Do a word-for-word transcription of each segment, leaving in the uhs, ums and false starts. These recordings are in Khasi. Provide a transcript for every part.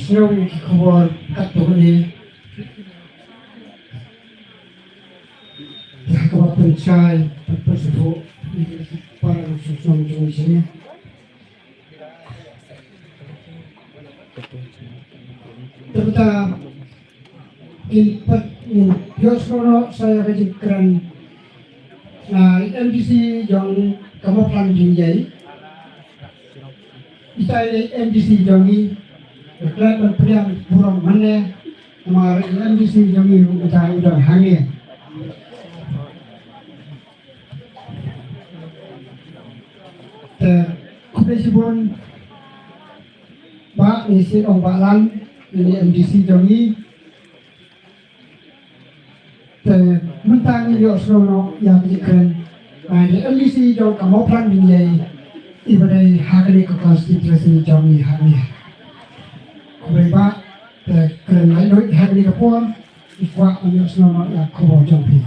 Sngewbha ïa ki khubor katto katne. Ïa kaba pynshai, pynpynsuh ïa ki para nongshong shnong jong ngi shane. Te mynta ngin pat ngin ïohsngew noh sa ïa ka jingkren na i MDC jong ka Mawphlang Diengïei. Ita i MDC jong ngi, nga klet ban pdiang burom hangne, namar i MDC jong ngi ruh ita i don hangne. Te khublei shibun Bah, ngi sngewbha ong Bah Lang, i MDC jong ngi. Te mynta ngi ïohsngew noh ïa ka jingkren na i MDC jong ka Mawphlang Diengïei, iba dei ha kane ka constituency jong ngi hangne. Khublei Bah, te kren laitluid ha kane ka por, ngi kwah ban ïohsngew noh ïa ka khubor jong phi.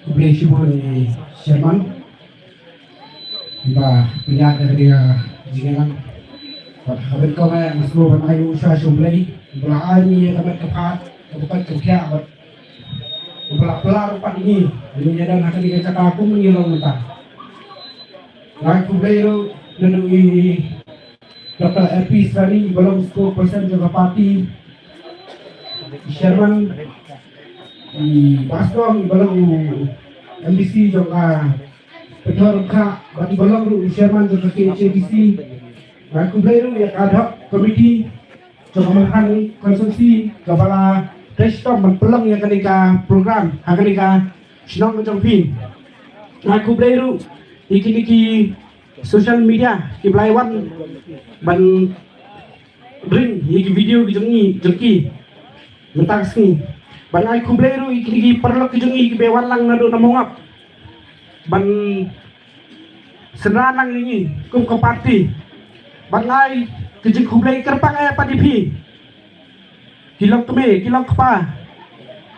Khublei shibun i Chairman ba pynïaid ïa kane ka jingïalang. Bad ha kaba nyngkong nga sngewbha ban ai u sha sha U Blei ba la ai ngi ïa ka met ka phad kaba koit kaba khiah bad ba la pynlong pat ngi, ngi ïa don ha kane ka jaka kum ngi long mynta. Nga ai khublei ruh naduh i Doctor L P Sani, iba long spokesperson jong ka party, i Chairman, i Bah Sdong, iba long u MDC jong ka Pynthorumkhrah, bad iba long ruh u Chairman jong ka KHADC. Nga ai khublei ruh ïa ka ad hoc committee jong ka Mawphlang constituency kaba la trei shitom ban pynlong ïa kane ka program ha kane ka shnong ka jong phi. Nga ai khublei ruh ïa kine ki social media kiba la wan ban ring ïa ki video ki jong ngi jong ki mynta ka sngi. Bad nga ai khublei ruh ïa ki, ki paralok ki jong ngi kiba wan lang naduh na Mawngap ban synran lang ïa ngi kum ka party. Bad nga ai ka jingkhublei kyrpang ïa pat ïa phi ki longkmie, ki longkpa,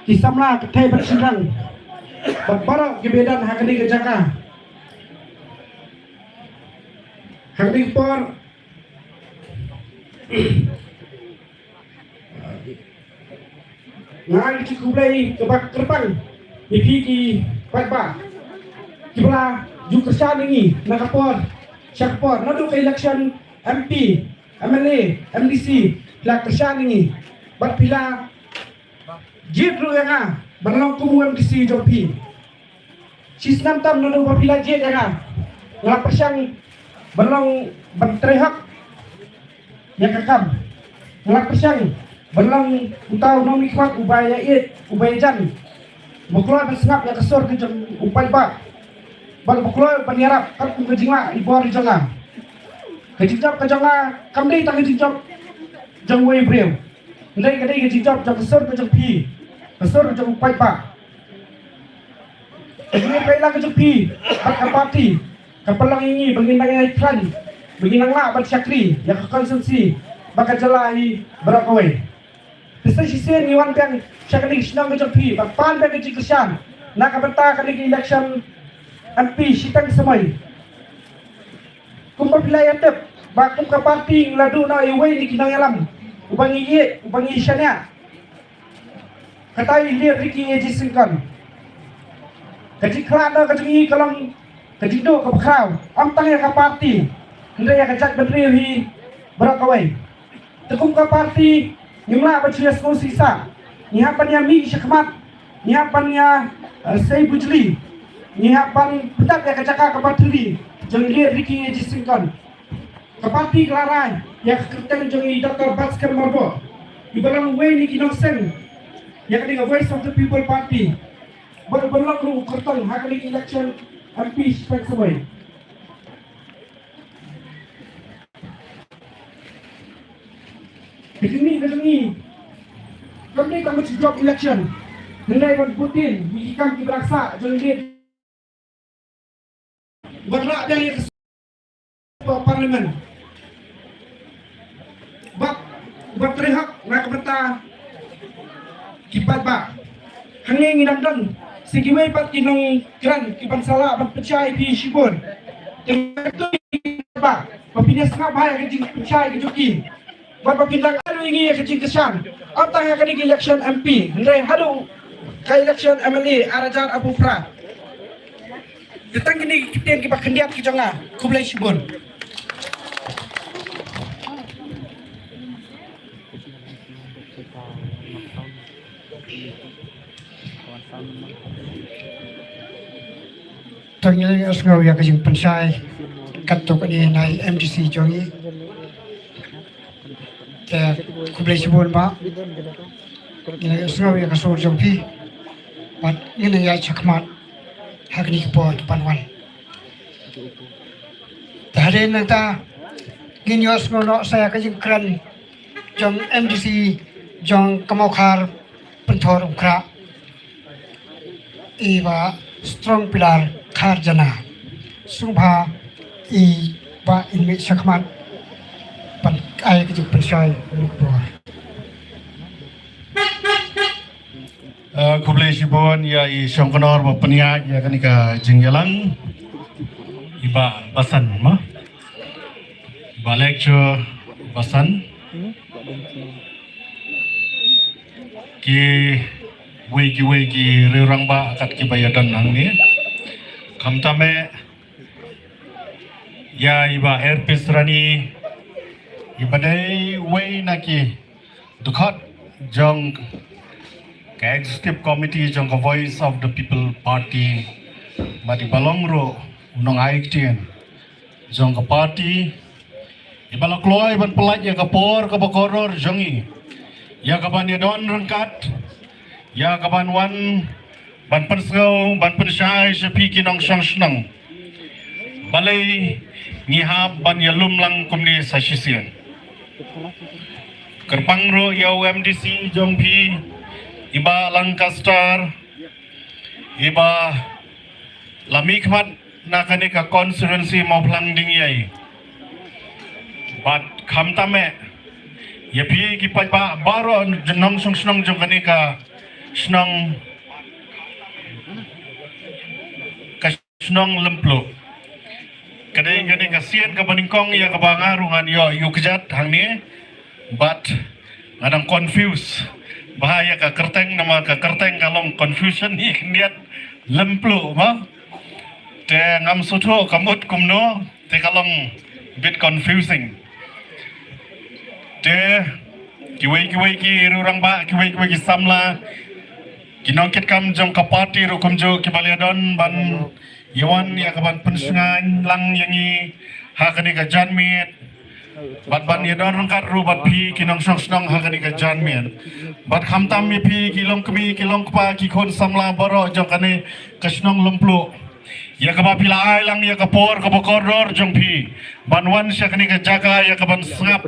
ki samla, ki thei bad shynrang bad baroh kiba don ha kane ka jaka. Ha kane ka por nga ai ka jingkhublei kaba kyrpang ïa phi ki paidbah kiba la ju kyrshan ïa ngi na ka por sha ka por, naduh ka election MP, MLA, MDC, phi la kyrshan ïa ngi bad phi la jied ruh ïa nga ban long kum u MDC jong phi. Shisnem tam naduh ba phi la jied ïa nga, nga la pyrshang ban long, ban trei hok ïa ka kam. Nga la pyrshang ban long uta u nongmihkhmat uba ïaieit, uba ïajan, ba kloi ban sngap ïa ka sur ka jong u paidbah bad ba kloi ban ïarap katkum ka jinglah i bor jong nga. Ka jingjop ka jong nga kam dei tang ka jingjop jong uwei u briew, hynrei ka dei ka jingjop jong ka sur ka jong phi, ka sur jong u paidbah. Ka jingïatrei lang ka jong phi bad ka party ka pynlong ïa ngi ba ngin nang ïai khlaiñ, ba ngin nang lah ban shakri ïa ka constituency bad ka jylla hi baroh kawei. Te sa shisien ngi wan biang sha kane ka shnong ka jong phi ban pan biang ka jingkyrshan na ka bynta kane ka election MP shiteng samoi. Kumba phi la ïatip ba kum ka party ngi la duh noh ïa uwei na ki nongïalam uba ngi ïeit, uba ngi shaniah. Kata i Late Ricky A J Syngkon. Ka jingkhlad noh ka jong ngi ka long ka jingduh kaba khraw, ym tang ïa ka party, hynrei ïa ka jaitbynriew hi baroh kawei. Te kum ka party ngim lah ban shu ïa sngewsih sah, ngi hap ban ïa mih shakhmat, ngi hap ban ïa, eh, sei bujli, ngi hap ban pyndap ïa ka jaka kaba thylli jong i Late Ricky A J Syngkon. Ka party ka la rai ïa ka kyrteng jong i Doctor Batskhem Myrboh, iba long uwei na ki nongseng ïa kane ka Voice of the People Party, bad uban long ruh u kyrtong ha kane ka election MP shiteng samoi. Ka jingmih ka jong ngi kam dei tang ban shu jop election, hynrei ban bud dien ïa ki kam kiba la sah jong ngi. Ban rah biang ïa ka Parliament. Bad, bad trei hok na ka bynta ki paidbah. Hangne ngi dang don sa kiwei pat ki nongkren kiban sa lah ban pynshai ïa phi shibun. Te nga kyrkhu ïa ki paidbah ba phin ïa sngap ha ka jingpynshai ka jong ki. Bad ba phin dang adu ïa ngi ïa ka jingkyrshan. Ym tang ha kane ka election M P, hynrei haduh ka election M L A ar hajar arphew phra. Te tang kine ki ktien kiba khyndiat ki jong nga. Khublei shibun. To ngi la ïohsngew ïa ka jingpynshai katto katne na i M D C jong ngi. Te khublei shibun bah. Ngi la ïohsngew ïa ka sur jong phi. Bad ngi la ïaid shakhmat ha kine ki por ki ban wan. Te hadien nangta ngin ïohsngew noh sa ïa ka jingkren jong M D C jong ka Mawkhar Pynthor Umkrah, i Bah Strong Pillar Kharjana. Sngewbha i Bah in mih shakhmat ban ai ka jingpynshai. Khublei shibun ïa i shongknor ba pynïaid ïa kane ka jingïalang, i Bah Basan ma, i Bah Lecturer Basan, kiwei kiwei ki riew rangbah kat kiba ïadon hangne. Khamtam eh ïa i Bah Erpis Rani, iba dei wei na ki dkhot jong ka Executive Committee jong ka Voice of the People Party, bad iba long ruh u nongai ktien jong ka party, iba la kloi ban pyllait ïa ka por kaba kordor jong i ïa kaban ïadon ryngkat, ïa kaban wan ban pynsngew, ban pynshai sha phi ki nongshong shnong. Balei ngi hap ban ïalum lang kumne sa shisien? Kyrpang ruh ïa u M D C jong phi, i Bah Lancaster, iba la mihkhmat na kane ka constituency Mawphlang Dingïai. Bad khamtam eh ïa phi ki paidbah baroh, nongshong shnong jong kane ka shnong, ka shnong Lympluh. Ka dei kane ka sien kaba nyngkong ïa kaba nga ruh ngan ïoh ïa u kjat hangne. Bad nga dang confuse bha ïa ka kyrteng, namar ka kyrteng ka long confusion, i khyndiat Lympluh ma. Te ngam sngewthuh ka mut kumno, te ka long bit confusing. Te kiwei kiwei ki riew rangbah, kiwei kiwei ki samla, ki nongkitkam jong ka party ruh kumjuh kiba la ïadon ban ïawan ïa kaban pynsngew lang ïa ngi ha kane ka janmiet. Bad ban ïadon ryngkat ruh bad phi ki nongshong shnong ha kane ka janmiet. Bad khamtam ïa phi ki longkmie ki longkpa ki khun samla baroh jong kane ka shnong Lympluh, ïa kaba phi la ai lang ïa ka por kaba kordor jong phi ban wan sha kane ka jaka ïa kaban sngap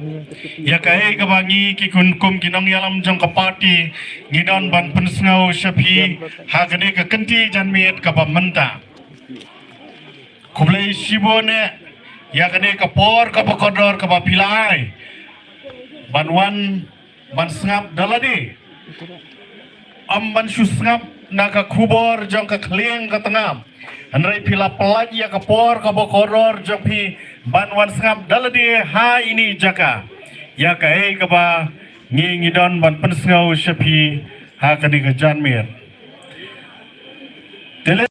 ïa kaei kaba ngi ki khun kum ki nongïalam jong ka party ngi don ban pynsngew sha phi ha kane ka kynti janmiet kaba mynta. Khublei shibun eh ïa kane ka por kaba kordor kaba phi la ai ban wan ban sngap da lade. Ym ban shu sngap na ka khubor jong ka khlieng ka tnga, hynrei phi la pyllait ïa ka por kaba kordor jong phi ban wan sngap da lade ha ine i jaka ïa kaei kaba ngi ngi don ban pynsngew sha phi ha kane ka janmiet. Te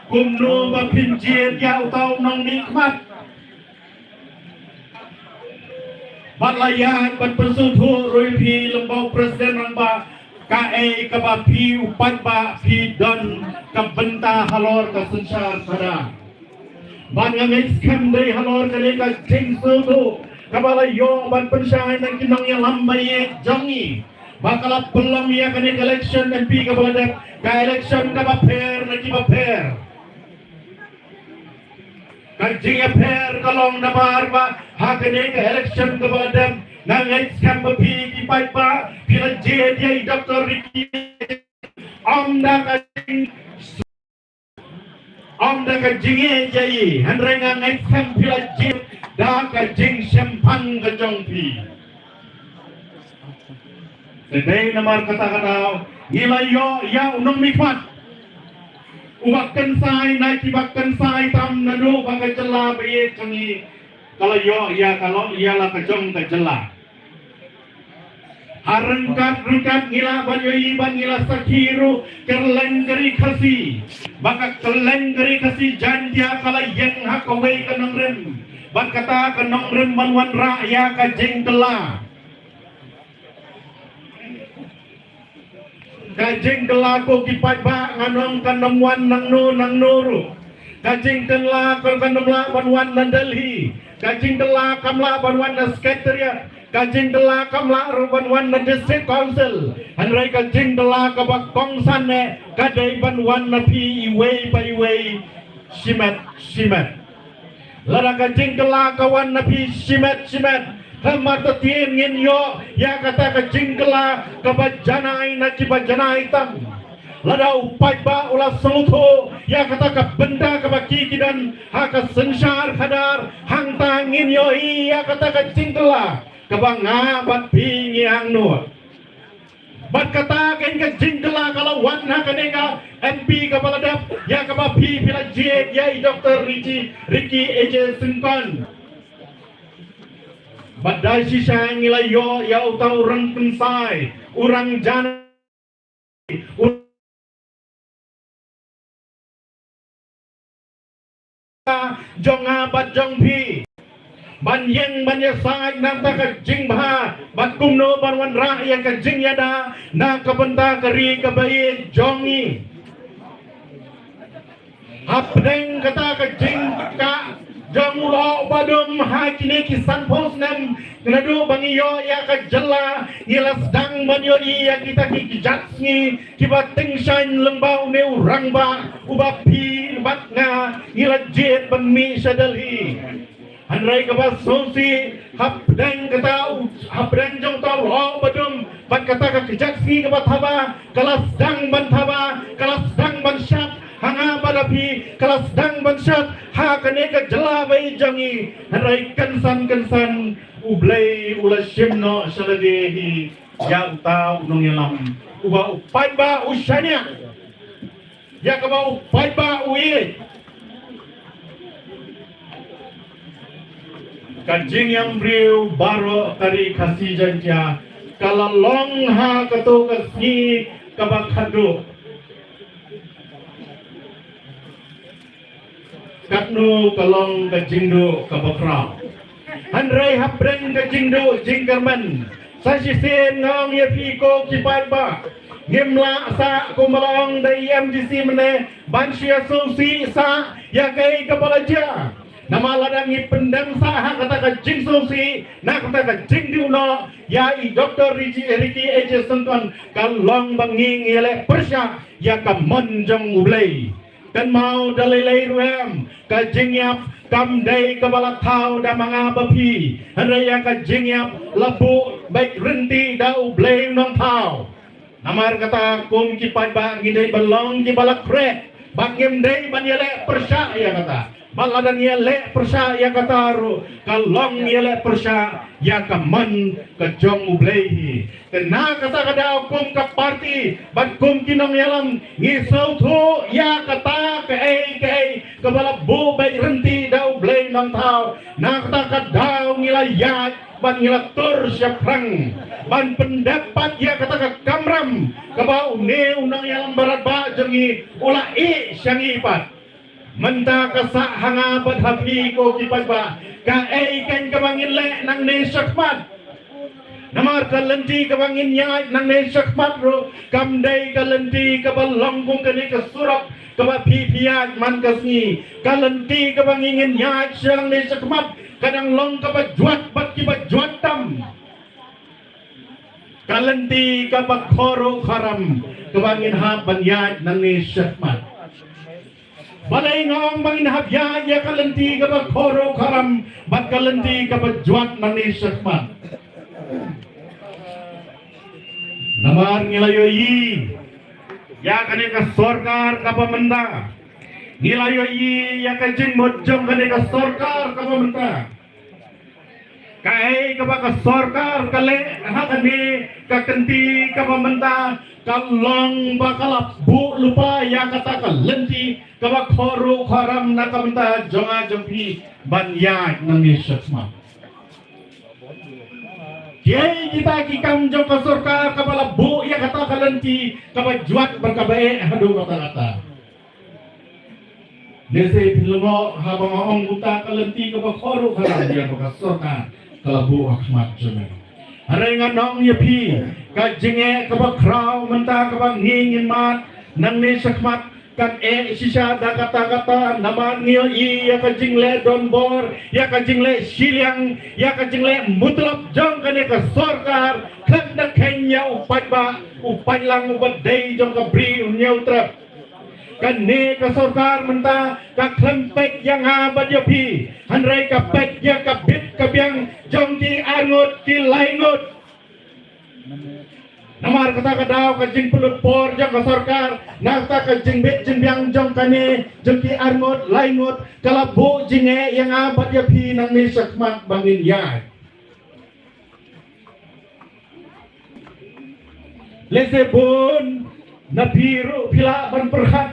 Kumno ba phin jied ïa uta u nongmihkhmat? Bad la ïaid ban pynsngewthuh ruh ïa phi lyngba u president rangbah, kaei kaba phi u paidbah phi don ka bynta halor ka synshar khadar. Bad nga ngeit skhem dei halor kane ka jingsngewthuh kaba la ïoh ban pynshai na ki nongïalam ba ïeit jong ngi, ba ka la pynlong ïa kane ka election M P kaba la dep ka election kaba pher na kiba pher. Ka jingïapher ka long namar ba ha kane ka election kaba la dep, nga ngeit skhem ba phi ki paidbah phi la jied ïa i Doctor Ricky, ym da ka jing, ym da ka jingïeit ïa i, hynrei nga ngeit skhem phi la jied da ka jingshemphang ka jong phi. Te dei namar kata ka daw ngi la ïoh ïa u nongmihkhmat uba kynsai na kiba kynsai tam naduh ba ka jylla ba ïeit jong ngi ka la ïoh ïa ka, la ïoh ïa la ka jong ka jylla. Ha ryngkat ryngkat ngi lah ban ïohi bad ngi la sakhi ruh kylleng ka ri Khasi, ba ka kylleng ka ri Khasi Jaiñtia ka la ïeng ha kawei ka nongrim, bad kata ka nongrim ban wanrah ïa ka jingkylla. Ka jingkylla ko ki paidbah, nga ong kam wan nangno nangno ruh. Ka jingkylla kam lah ban wan na Delhi. Ka jingkylla kam lah ban wan na Secretariat. Ka jingkylla kam lah ruh ban wan na District Council. Hynrei ka jingkylla kaba kongsan eh ka dei ban wan na phi iwei pa iwei, shimet shimet. Lada ka jingkylla ka wan na phi shimet shimet, ha matatien ngin ïoh ïa kata ka jingkylla kaba janai na kiba janai tam. Lada u paidbah u la sngewthuh ïa kata ka bynta kaba ki ki don ha ka synshar khadar, hangta ngin ïohi ïa kata ka jingkylla kaba nga bad phi ngi angnud. Bad kata ka jingkylla ka la wan ha kane ka M P kaba la dep, ïa kaba phi phi la jied ïa i Doctor Ricky, Ricky A J Syngkon. Bad da shisha ngi la ïoh ïa uta u rang kynsai, u rang jan, u jong nga bad jong phi ban ïeng ban ïasaid na kata ka jingbha bad kumno ban wanrah ïa ka jingïada na ka bynta ka ri kaba ïeit jong ngi. Hapdeng kata ka jingkah jong u lok badum ha kine ki sanphew snem, naduh ba ngi ïoh ïa ka jylla, ngi la sdang ban ïohi ïa kita ki kjat sngi kiba tyngshaiñ lyngba une u rangbah uba phi bad nga ngi la jied ban mih sha Delhi. Hynrei kaba sngewsih, hapdeng kata u, hapdeng jong uta u lok badum bad kata ka kjat sngi kaba thaba, ka la sdang ban thaba, ka la sdang ban shad ha nga bad ha phi, ka la sdang ban shad ha kane ka jylla ba ïeit jong ngi. Hynrei kynsan kynsan U Blei u la shim noh sha lade hi ïa uta u nongïalam uba u paidbah u shaniah, ïa kaba u paidbah u ïeit. Ka jingïam briew baroh ka ri Khasi Jaiñtia ka la long ha kato ka sngi kaba khadduh. Katno ka long ka jingduh kaba khraw. Hynrei hapdeng ka jingduh jingkyrmen, sa shisien nga ong ïa phi ko ki paidbah, ngim lah sah kumba la ong da i M D C mynne ban shu ïasngewsih sah ïa kaei kaba la jia. Namar lada ngi pyndem sah ha kata ka jingsngewsih, na kata ka jingduh noh ïa i Doctor Ricky, Ricky A J Syngkon, ka long ba ngi ngi ïaleh pyrshah ïa ka mon jong U Blei. Kynmaw da lei lei ruh em, ka jingïap kam dei kaba la thaw da ma nga bad phi, hynrei ïa ka jingïap la buh beit ryntih da U Blei u nongthaw. Namar kata kum ki paidbah ngi dei ban long kiba la khreh bad ngim dei ban ïaleh pyrshah ïa kata. Bad lada ngi ïaleh pyrshah ïa kata ruh ka long ïaleh pyrshah ïa ka mon ka jong U Blei hi. Te na kata ka daw kum ka party bad kum ki nongïalam ngi sngewthuh ïa kata kaei kaei kaba la buh beit ryntih da U Blei u nongthaw. Na kata ka daw ngi la ïaid bad ngi la tur shaphrang ban pyndep pat ïa kata ka kamram kaba une u nongïalam baratbah jong ngi u la ïeh sha ngi pat. Mynta ka sah ha nga bad ha phi ko ki paidbah, kaei kein kaba ngin leh nangne shakhmat. Namar ka lynti kaba ngin ïaid nangne shakhmat ruh kam dei ka lynti kaba long kum kane ka surok kaba phi phi ïaid man ka sngi. Ka lynti kaba ngin ïaid sha nangne shakhmat ka dang long kaba jwat bad kiba jwat tam. Ka lynti kaba khoro kharam kaba ngin hap ban ïaid nangne shakhmat. Balei nga ong ba ngin hap ïaid ïa ka lynti kaba khoro kharam bad ka lynti kaba jwat nangne shakhmat? Namar ngi la ïohi ïa kane ka sorkar kaba mynta. Ngi la ïohi ïa ka jingmut jong kane ka sorkar kaba mynta. Kaei kaba ka sorkar ka leh ha kane ka kynti kaba mynta ka long ba ka la buh lypa ïa kata ka lynti kaba khoro kharam na ka bynta jong nga jong phi ban ïaid nangne shakhmat. Kiei kita ki kam jong ka sorkar kaba la buh ïa kata ka lynti kaba jwat bad kaba eh haduh katta katta. Lehse phi lyngngoh haba nga ong kumta ka lynti kaba khoro kharam ïa ka sorkar ka la buh ha khmat jong nga. Hynrei ngan ong ïa phi ka jingeh kaba khraw mynta kaba ngi ngin mad nangne shakhmat kan eh shisha da katta katta namar ngi ïohi ïa ka jingleh donbor, ïa ka jingleh shiliang, ïa ka jingleh mutlop jong kane ka sorkar khlem da kheiñ ïa u paidbah, u paidlang uba dei jong ka Bri u Hynñiewtrep. Kane ka sorkar mynta ka khlem peit ïa nga bad ïa phi, hynrei ka peit ïa ka bit ka biang jong ki arngut ki laingut. Namar kata ka daw ka jingpynlut por jong ka sorkar na kata ka jingbit jingbiang jong kane jong ki arngut laingut ka la buh jingeh ïa nga bad ïa phi nangne shakhmat ba ngin ïaid. Lehse bun na phi ruh phi lah ban pyrkhat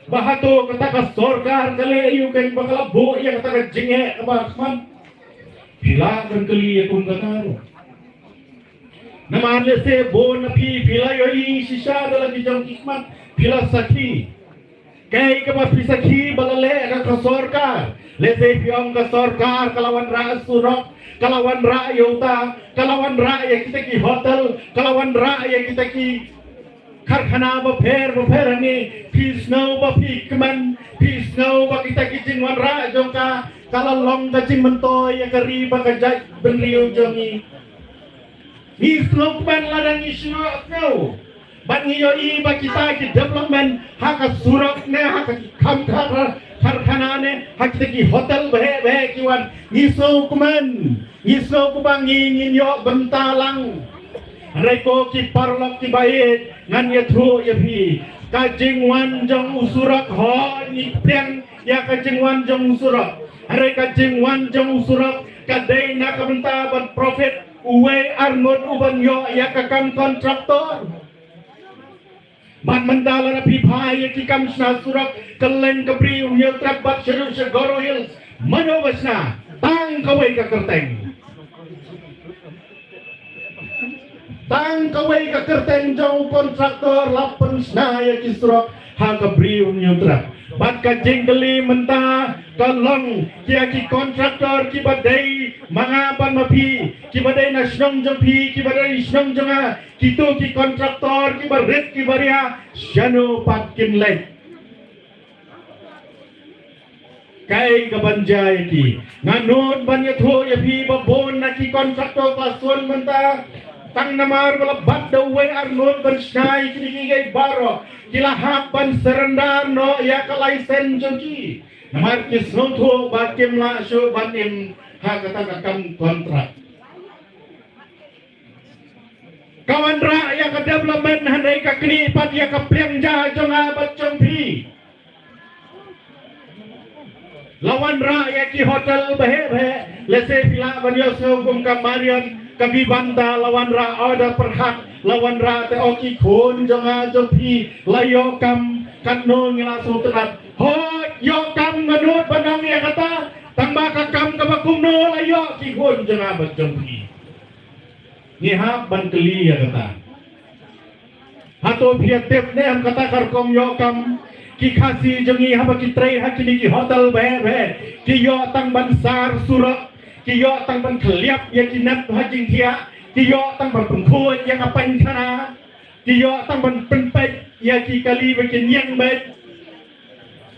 ba hato kata ka sorkar ka leh aïu kein ba ka la buh ïa kata ka jingeh kaba khmat. Phi lah ban kylli ïa kum kata ruh. Namar lehse bun na phi phi la ïohi shisha da la ki jong ki khmat, phi la sakhi. Kaei kaba phi sakhi ba la leh ka sorkar. Lehse phi ong ka sorkar ka la wanrah surok, ka la wanrah ïa uta, ka la wanrah ïa kita ki hotel, ka la wanrah ïa kita ki karkhana bapher bapher hangne. Phi sngew ba phi kmen, phi sngew ba kita ki jingwanrah jong ka ka la long ka jingmyntoi ïa ka ri bad ka jaitbynriew jong ngi. Ngi sngewkmen lada ngi sngewthuh bad ngi ïohi ba kita ki development ha ka surok ne ha ka kam karkhana ne ha kita ki hotel baheh baheh ki wan. Ngi sngewkmen, ngi sngewkmen ba ngi ngin ïoh bynta lang. Hynrei ko ki paralok kiba ïeit, ngan ïathuh ïa phi, ka jingwan jong u surok, hooid ngi pdiang ïa ka jingwan jong u surok. Hynrei ka jingwan jong u surok ka dei na ka bynta ban profit uwei arngut u ban ïoh ïa ka kam kontraktor. Bad mynta lada phi phai ïa ki kam shna surok kylleng ka Bri u Hynñiewtrep bad shaduh sha Garo Hills, mano ba shna? Tang kawei ka kyrteng. Tang kawei ka kyrteng jong u kontraktor la pynshna ïa ki surok ha ka Bri u Hynñiewtrep. Bad ka jingkylli mynta ka long, ïa ki kontraktor kiba dei ma nga bad ma phi, kiba dei na shnong jong phi, kiba dei shnong jong nga, kito ki kontraktor kiba rit kiba ria, shano pat kin leit? Kaei kaban jia ïa ki? Nga nud ban ïathuh ïa phi ba bun na ki kontraktor ba sun mynta, tang namar ba la bat da uwei arngut ban shna ïa kine kiei baroh, ki la hap ban surrender noh ïa ka license jong ki. Namar ki sngewthuh ba kim lah shuh ban im ha kata ka kam kontrak. Ka wanrah ïa ka development hynrei ka knieh pat ïa ka pliang ja jong nga bad jong phi. La wanrah ïa ki hotel baheh baheh, lehse phi lah ban ïohsngew kum ka Marriott, ka Vivanta, la wanrah, oh da pyrkhat, la wanrah te, oh ki khun jong nga jong phi la ïoh kam, katno ngi la sngewtynnat. Hooid, ïoh kam, nga nud ban ong ïa kata, tang ba ka kam kaba kumno la ïoh ki khun jong nga bad jong phi? Ngi hap ban kylli ïa kata. Hato phi ïa tip ne em kata ka rukom ïoh kam? Ki Khasi jong ngi haba ki trei ha kine ki hotel ba heh ba heh, ki ïoh tang ban sar surok, ki ïoh tang ban khliap ïa ki nep ha jingthiah, ki ïoh tang ban pynkhuid ïa ka painkhana, ki ïoh tang ban pynpeit ïa ki kali ba kin ïeng beit.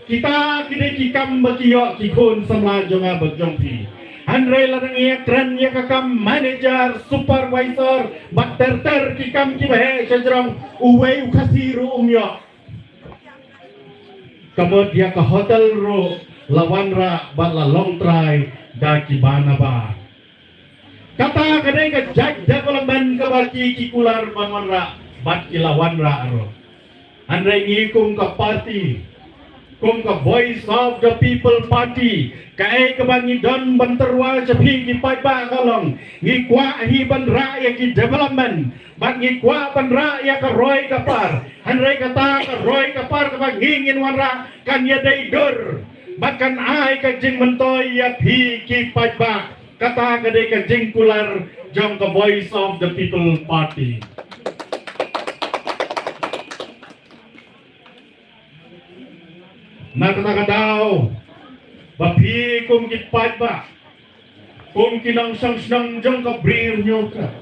Kita ki dei ki kam ba ki ïoh ki khun samla jong nga bad jong phi. Hynrei lada ngi ïakren ïa ka kam manager, supervisor bad ter ter ki kam kiba heh sha jrong, uwei u Khasi ruh um ïoh. Ka mut ïa ka hotel ruh la wanrah bad la long trai da ki ba na ba. Kata ka dei ka jait development kaba ki, ki kular ban wanrah bad ki la wanrah ruh. Hynrei ngi kum ka party, kum ka Voice of the People Party, kaei kaba ngi don ban tyrwa sha phi ki paidbah ka long, ngi kwah hi ban rah ïa ki development, bad ngi kwah ban rah ïa ka roi ka par. Hynrei kata ka roi ka par kaba ngi ngin wanrah kan ïadei dur bad kan ai ka jingmyntoi ïa phi ki paidbah. Kata ka dei ka jingkular jong ka Voice of the People Party. Na kata ka daw, ba phi kum ki paidbah, kum ki nongshong shnong jong ka Bri Hynñiewtrep,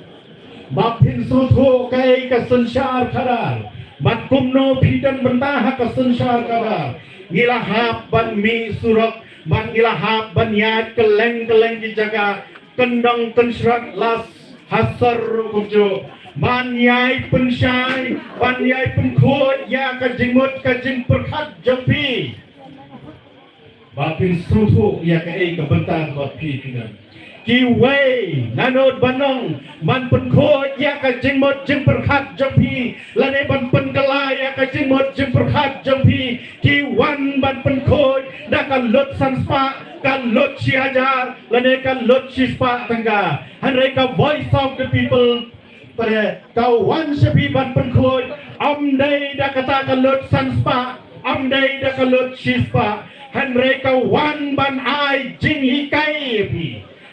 ba phin sngewthuh kaei ka synshar khadar bad kumno phi don bynta ha ka synshar khadar. Ngi la hap ban mih surok bad ngi la hap ban ïaid kylleng kylleng ki jaka, kyndong kynshrang la ha sor ruh kumjuh, ban ïai pynshai, ban ïai pynkhuid ïa ka jingmut ka jingpyrkhat jong phi. Ba phin sngewthuh ïa kaei ka bynta ba phi phi don. Kiwei naduh ban ong ban pynkhuid ïa ka jingmut jingpyrkhat jong phi, lane ban pynkylla ïa ka jingmut jingpyrkhat jong phi, ki wan ban pynkhuid da ka lut san spah, ka lut shi hajar, lane ka lut shi spah tyngka. Hynrei ka Voice of the People, pare, ka wan sha phi ban pynkhuid, ym dei da kata ka lut san spah, ym dei da ka lut shi spah. Hynrei ka wan ban ai jinghikai ïa phi,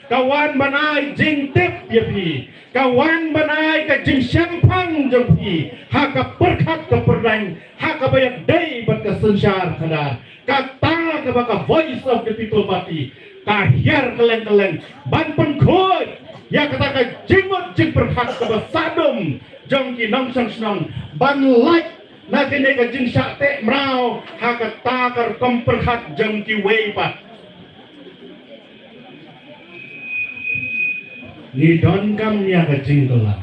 ka wan ban ai jingtip ïa phi, ka wan ban ai ka jingshemphang jong phi ha ka pyrkhat ka pyrdaiñ, ha kaba ïadei bad ka synshar khadar. Kata kaba ka Voice of the People Party ka hiar kylleng kylleng ban pynkhuid ïa kata ka jingmut jingpyrkhat kaba sah dum jong ki nongshong shnong, ban lait na kane ka jingshah teh mraw ha kata ka rukom pyrkhat jong kiwei pat. Ngi donkam ïa ka jingkylla.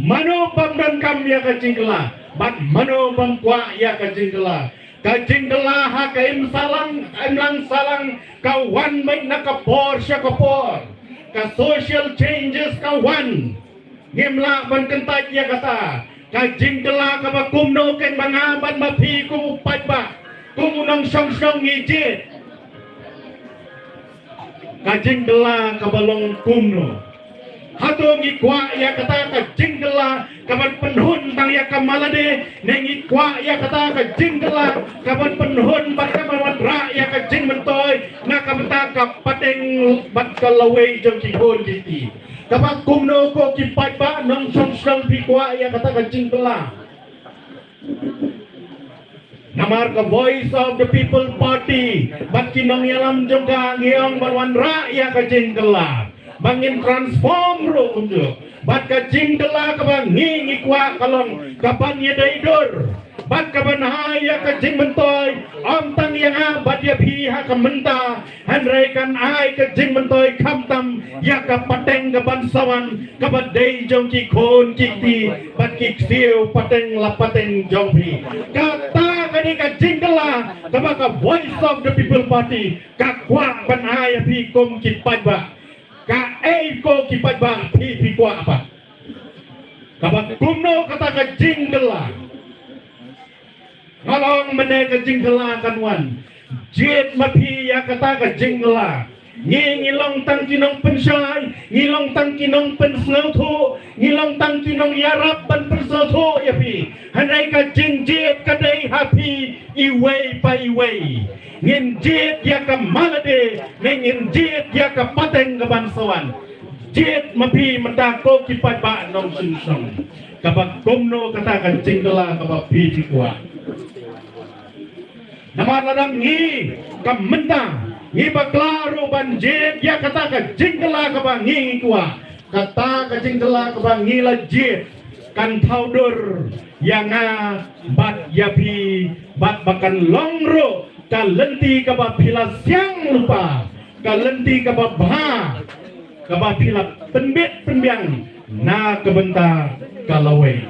Mano bym donkam ïa ka jingkylla bad mano bym kwah ïa ka jingkylla? Ka jingkylla ha ka imsalang, imlang salang ka wan beit na ka por sha ka por. Ka social changes ka wan. Ngim lah ban kyntait ïa kata. Ka jingkylla kaba kumno keiñ ba nga bad ma phi kum u paidbah, kum u nongshong shnong ngi jied? Ka jingkylla kaba long kumno? Hato ngi kwah ïa kata ka jingkylla kaban pynhun tang ïa ka ma lade, ne ngi kwah ïa kata ka jingkylla kaban pynhun bad kaban wanrah ïa ka jingmyntoi na ka bynta ka pateng bad ka lawei jong ki khun ki kti? Kaba kumno ko ki paidbah nongshong shnong phi kwah ïa kata ka jingkylla? Namar ka Voice of the People Party bad ki nongïalam jong ka ngi ong ban wanrah ïa ka jingkylla ba ngin transform ruh kumjuh. Bad ka jingkylla kaba ngi ngi kwah ka long kaban ïadei dur bad kaban ai ïa ka jingmyntoi ym tang ïa nga bad ïa phi ha ka mynta, hynrei kan ai ka jingmyntoi khamtam ïa ka pateng kaban sa wan, kaba dei jong ki khun ki kti bad ki ksiew pateng la pateng jong phi. Kata ka dei ka jingkylla kaba ka Voice of the People Party ka kwah ban ai ïa phi kum ki paidbah. Kaei ko ki paidbah phi phi kwah pat? Kaba kumno kata ka jingkylla? Nga long mynne ka jingkylla kan wan. Jied ma phi ïa kata ka jingkylla. Ngi ngi long tang ki nongpynshai, ngi long tang ki nongpynsngewthuh, ngi long tang ki nongïarap ban pynsngewthuh ïa phi. Hynrei ka jingjied ka dei ha phi iwei pa iwei. Ngin jied ïa ka ma lade ne ngin jied ïa ka pateng kaban sa wan? Jied ma phi mynta ko ki paidbah nongshong shnong. Kaba kumno kata ka jingkylla kaba phi phi kwah? Namar lada ngi ka mynta ngi bakla ruh ban jied ïa kata ka jingkylla kaba ngi kwah, kata ka jingkylla kaba ngi la jied kan thaw dur ïa nga bad ïa phi, bad ba kan long ruh ka lynti kaba phi la siang lypa, ka lynti kaba bha kaba phi la pynbit pynbiang na ka bynta ka lawei.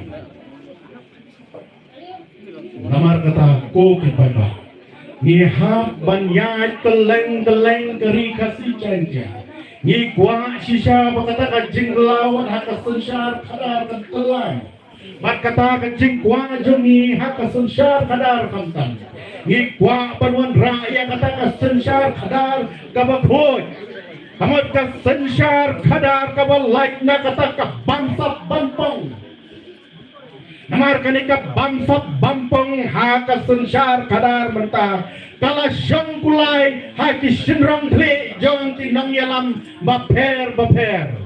Namar kata ko ki paidbah, ngi hap ban ïaid kylleng kylleng ka ri Khasi Jaiñtia. Ngi kwah shisha ba kata ka jingkylla wat ha ka synshar khadar kan kylla. Bad kata ka jingkwah jong ngi ha ka synshar khadar khamtam, ngi kwah ban wanrah ïa kata ka synshar khadar kaba khuid. Ka mut ka synshar khadar kaba lait na kata ka bamsap bampong. Namar kane ka bamsap bampong ha ka synshar khadar mynta ka la shong kulai ha ki shynrong khlieh jong ki nongïalam bapher bapher.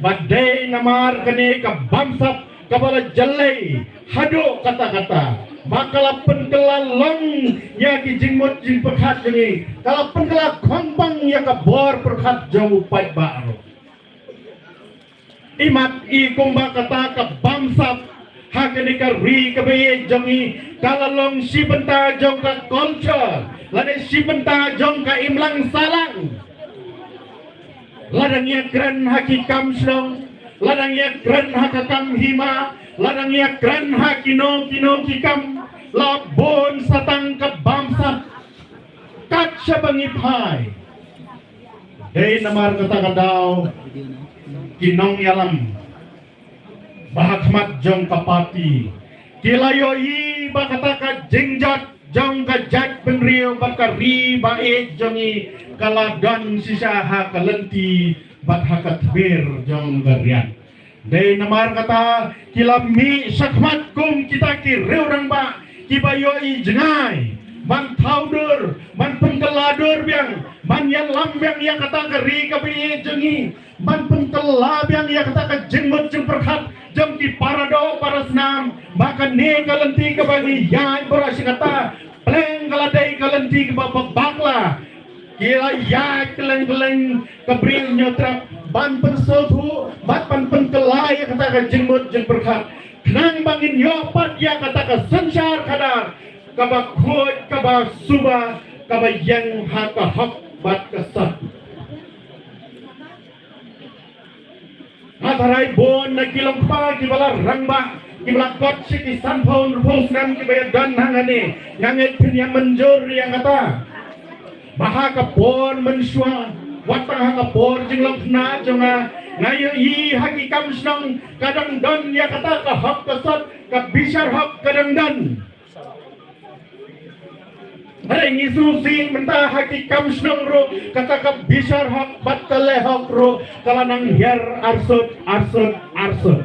Bad dei namar kane ka bamsap kaba la jyllei haduh katta katta ba ka la pynkylla long ïa ki jingmut jingpyrkhat jong ngi, ka la pynkylla khongpong ïa ka bor pyrkhat jong u paidbah ruh. Imat i kumba kata ka bamsap ha kane ka ri kaba ïeit jong ngi ka la long shi bynta jong ka culture lane shi bynta jong ka imlang sahlang. Lada ngi ïakren ha ki kam shnong, lada ngi ïakren ha ka kam hima, lada ngi ïakren ha kino kino ki kam, la bun sa tang ka bamsap. Kat shaba ngi phai, dei namar kata ka daw ki nongïalam ba ha khmat jong ka party ki la ïohi ba kata ka jingjot jong ka jaitbynriew bad ka ri ba ïeit jong ngi ka la don shisha ha ka lynti bad ha ka tbir jong ka riat. Dei namar kata ki la mih shakhmat kum kita ki riew rangbah kiba ïohi jngai ban thaw dur, ban pynkylla dur biang, ban ïalam biang ïa kata ka ri kaba ïeit jong ngi, ban pynkylla biang ïa kata ka jingmut jingpyrkhat jong ki para doh para snam ba kane ka lynti kaba ngi ïaid baroh shi katta pleng ka la dei ka lynti kaba bakla. Ki la ïaid kylleng kylleng ka Bri u Hynñiewtrep ban pynsngewthuh bad ban pynkylla ïa kata ka jingmut jingpyrkhat khnang ba ngin ïoh pat ïa kata ka synshar khadar kaba khuid, kaba suba, kaba ïeng ha ka hok bad ka sot. Nga tharai bun na ki longkpa kiba la rangbah, kiba la kot shi ki sanphew hynriewphew snem kiba ïadon hangne, nga ngeit phin ïa mynjur ïa kata ba ha ka por mynshuwa, wat tang ha ka por jinglong khynnah jong nga, nga ïohi ha ki kam shnong ka dang don ïa kata ka hok ka sot, ka bishar hok ka dang don. Hynrei ngi sngewsih mynta ha ki kam shnong ruh kata ka bishar hok bad ka leh hok ruh ka la nang hiar arsut arsut arsut.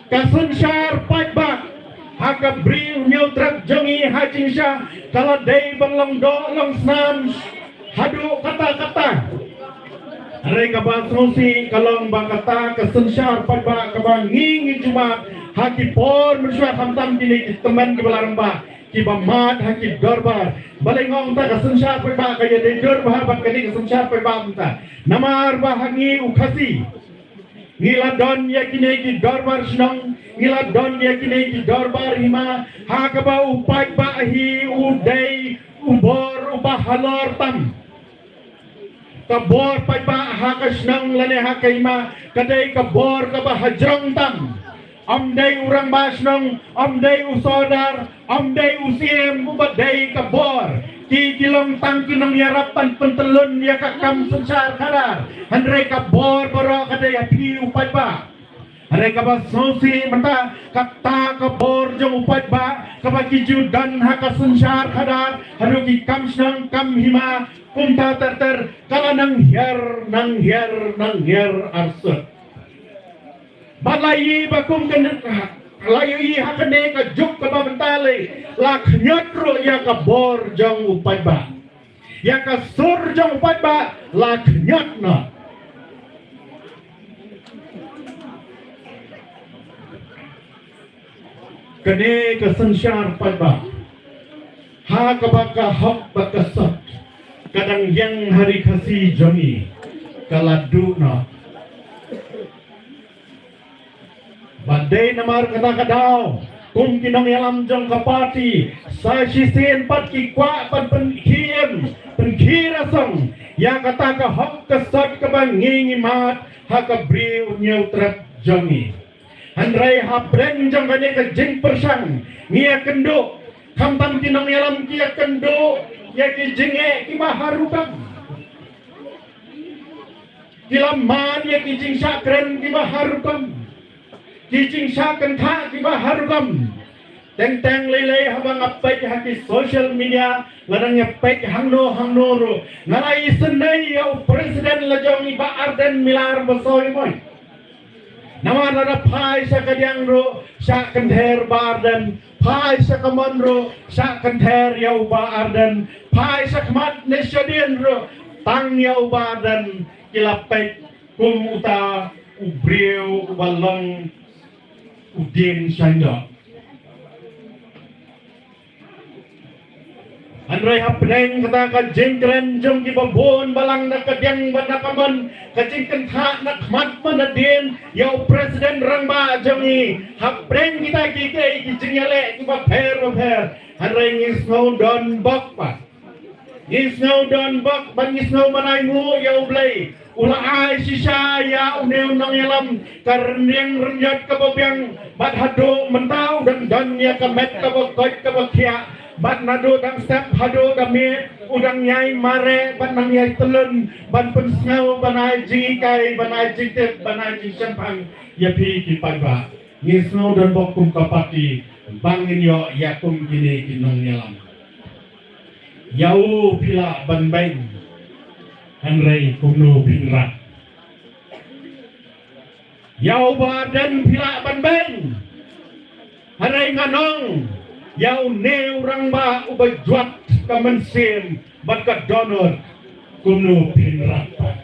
Ka synshar paidbah ha ka Bri u Hynñiewtrep jong ngi ha jingshisha ka la dei ban long doh long snam haduh katta katta. Hynrei kaba sngewsih ka long ba kata ka synshar paidbah kaba ngi ngi ju mad ha ki por mynshuwa, khamtam kine ki tymmen kiba la rangbah kiba mad ha ki dorbar. Balei nga ong ta ka synshar paidbah ka ïadei dur bha bad kane ka synshar paidbah mynta? Namar ba ha ngi u Khasi ngi la don ïa kine ki dorbar shnong, ngi la don ïa kine ki dorbar hima, ha kaba u paidbah hi u dei u bor uba halor tam. Ka bor paidbah ha ka shnong lane ha ka hima ka dei ka bor kaba hajrong tam. Ym dei u rangbah shnong, ym dei u sordar, ym dei u siem uba dei ka bor. Ki ki long tang ki nongïarap ban pyntyllun ïa ka kam synshar khadar. Hynrei ka bor baroh ka dei ha phi u paidbah. Hynrei kaba sngewsih mynta kata ka bor jong u paidbah kaba ki ju don ha ka synshar khadar haduh ki kam shnong kam hima kumta ter ter ka la nang hiar nang hiar nang hiar arsut. Bad la ïohi ba kum kane, la ïohi ha kane ka juk kaba mynta lei la khñiot ruh ïa ka bor jong u paidbah. Ïa ka sur jong u paidbah la khñiot noh. Kane ka synshar paidbah, ha kaba ka hok bad ka sot ka dang ïeng ha ri Khasi jong ngi, ka la duh noh. Bad dei namar kata ka daw, kum ki nongïalam jong ka party, sa shisien pat ki kwah ban pynkhie im, pynkhie rasong ïa kata ka hok ka sot kaba ngi ngi mad ha ka Bri U Hynñiewtrep jong ngi. Hynrei hapdeng jong kane ka jingpyrshang, ngi ïakynduh, khamtam ki nongïalam ki ïakynduh ïa ki jingeh kiba har rukom. Ki la mad ïa ki jingshah kren kiba har rukom, ki jingshah kyntha kiba har rukom. Teng teng lei lei haba nga peit ha ki social media, lada nga peit hangno hangno ruh, nga la isynei ïa u president la jong ngi Bah Ardent Miller Basaiawmoit. Namar lada phai sha kadiang ruh, shah kynther Bah Ardent, phai sha kamon ruh, shah kynther ïa u Bah Ardent, phai sha khmat ne shadien ruh, tang ïa u Bah Ardent ki la peit kum uta u briew uba long u dieng shyndoh. Hynrei hapdeng kata ka jingkren jong kiba bun balang na kadiang bad na kamon, ka jingkyntha na khmat bad na dien ïa u president rangbah jong ngi, hapdeng kita kiei ki jingïaleh kiba pher bapher, hynrei ngi sngew donbok pat. Ngi sngew donbok bad ngi sngew ban ainguh ïa U Blei, u la ai shisha ïa une u nongïalam ka rynïeng rynïot kaba biang, bad haduh mynta u dang don ïa ka met kaba koit kaba khiah, bad naduh dang step haduh da miet u dang ïai mareh bad nang ïai tyllun ban pynsngew, ban ai jinghikai, ban ai jingtip, ban ai jingshemphang ïa phi ki paidbah. Ngi sngew donbok kum ka party ba ngin ïoh ïa kum kine ki nongïalam. Ïa u phi lah ban beiñ, hynrei kumno phin rat? Ïa u Bah Ardent phi lah ban beiñ, hynrei ngan ong, ïa une u rangbah uba jwat ka mynsiem bad ka dohnud, kumno phin rat pat?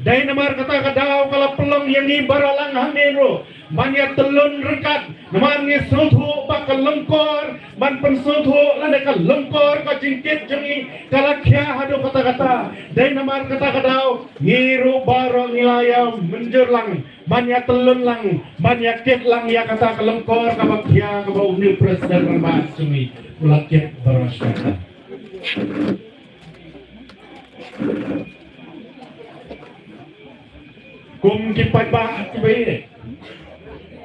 Dei namar kata ka daw ka la pynlong ïa ngi baroh lang hangne ruh ban ïa tyllun ryngkat, namar ngi sngewthuh ba ka lyngkor ban pynsngewthuh lane ka lyngkor ka jingkit jong ngi ka la khia haduh katta katta. Dei namar kata ka daw ngi ruh baroh ngi la ïa mynjur lang ban ïa tyllun lang, ban ïa kit lang ïa kata ka lyngkor kaba khia kaba une u president rangbah jong ngi u la kit baroh shi katta. Kum ki paidbah kiba ïeit,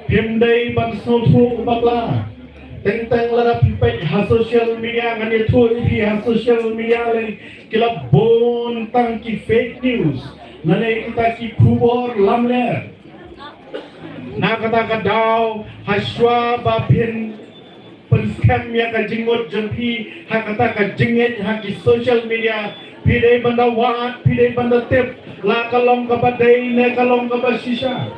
phim dei ban sngewthuh bakla. Teng teng lada phi peit ha social media, ngan ïathuh ïa phi, ha social media lei ki la bun tang ki fake news lane kita ki khubor lamler. Na kata ka daw, ha shuwa ba phin pynskhem ïa ka jingmut jong phi ha kata ka jingngeit ha ki social media, phi dei ban da wad, phi dei ban da tip la ka long kaba dei ne ka long kaba shisha.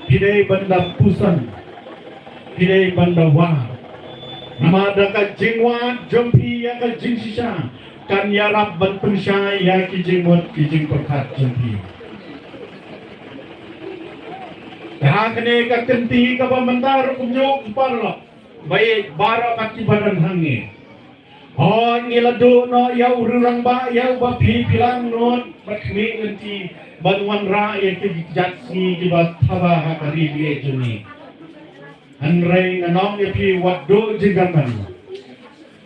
Phi dei ban da pyrshang, phi dei ban da wad. Namar da ka jingwad jong phi ïa ka jingshisha kan ïarap ban pynshai ïa ki jingmut ki jingpyrkhat jong phi. Te ha kane ka kynti kaba mynta ruh kumjuh, ki paralok ba ïeit baroh kat kiba don hangne. Hooid, ngi la duh noh ïa u rangbah, ïa uba phi phi la nud bad khmih lynti ban wanrah ïa ki kjat sngi kiba thaba ha ka ri baieit jong ngi. Hynrei ngan ong ïa phi, wat duh jingkyrmen.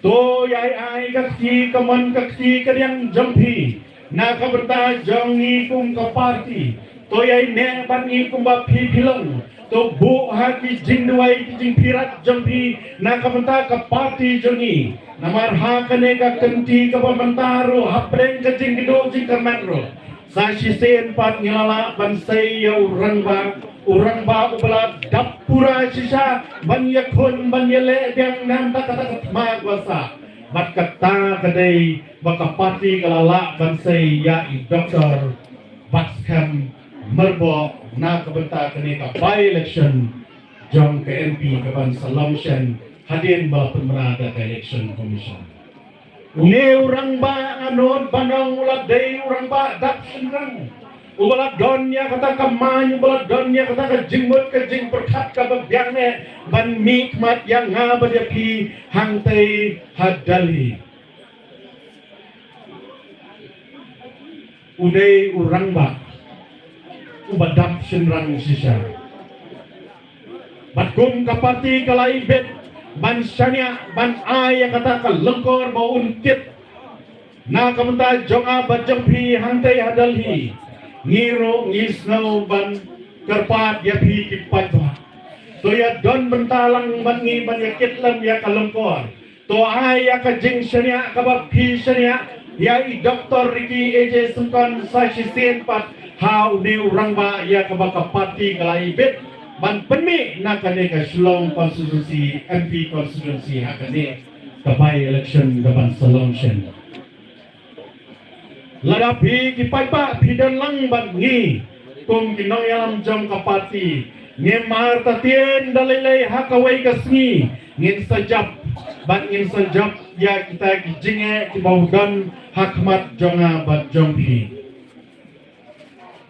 To ïai ai ka kti kamon ka kti kadiang jong phi na ka bynta jong ngi kum ka party. To ïai neh bad ngi kumba phi phi long. To buh ha ki jingduwai ki jingpyrkhat jong phi na ka bynta ka party jong ngi. Namar ha kane ka kynti kaba mynta ruh, hapdeng ka jingkyrduh jingkyrmen ruh, sa shisien pat ngi la lah ban sei ïa u rangbah, u rangbah uba la dap pura shisha ban ïakhun ban ïaleh biang na ka bynta kata ka thma ka basa. Bad kata ka dei ba ka party ka la lah ban sei ïa i Doktor Batskhem Myrboh na ka bynta kane ka by-election jong ka M P kaban sa long shen hadien ba la pynbna da ka Election Commission. Une u rangbah, nga nud ban ong, u la dei u rangbah dap shynrang. Uba la don ïa kata ka main, uba la don ïa kata ka jingmut ka jingpyrkhat kaba biang eh ban mihkhmat ïa nga bad ïa phi hangtei ha Delhi. U dei u rangbah uba dap shynrang shisha. Bad kum ka parti ka la ibit ban shaniah ban ai ïa kata ka lyngkor ba un tip na ka bynta jong nga bad jong phi hangtei ha Delhi. Ngi ruh ngi sngew ban kyrpad ïa phi ki paidbah. To ïa don bynta lang bad ngi ban ïa kit lem ïa ka lyngkor. To ai ïa ka jingshaniah kaba phi shaniah ïa i Doktor Ricky A J Syngkon sa shisien pat ha une u rangbah ïa kaba ka parti ka la ibit ban pynmih na kane ka Shillong constituency, M P constituency ha kane ka by election kaban sa long shen. Lada phi ki paidbah phi don lang bad ngi kum ki nongïalam jong ka parti, ngim artatien da lei lei ha kawei ka sngi ngin sa jop bad ngin sa jop ïa kita ki jingeh kiba u don ha khmat jong nga bad jong phi.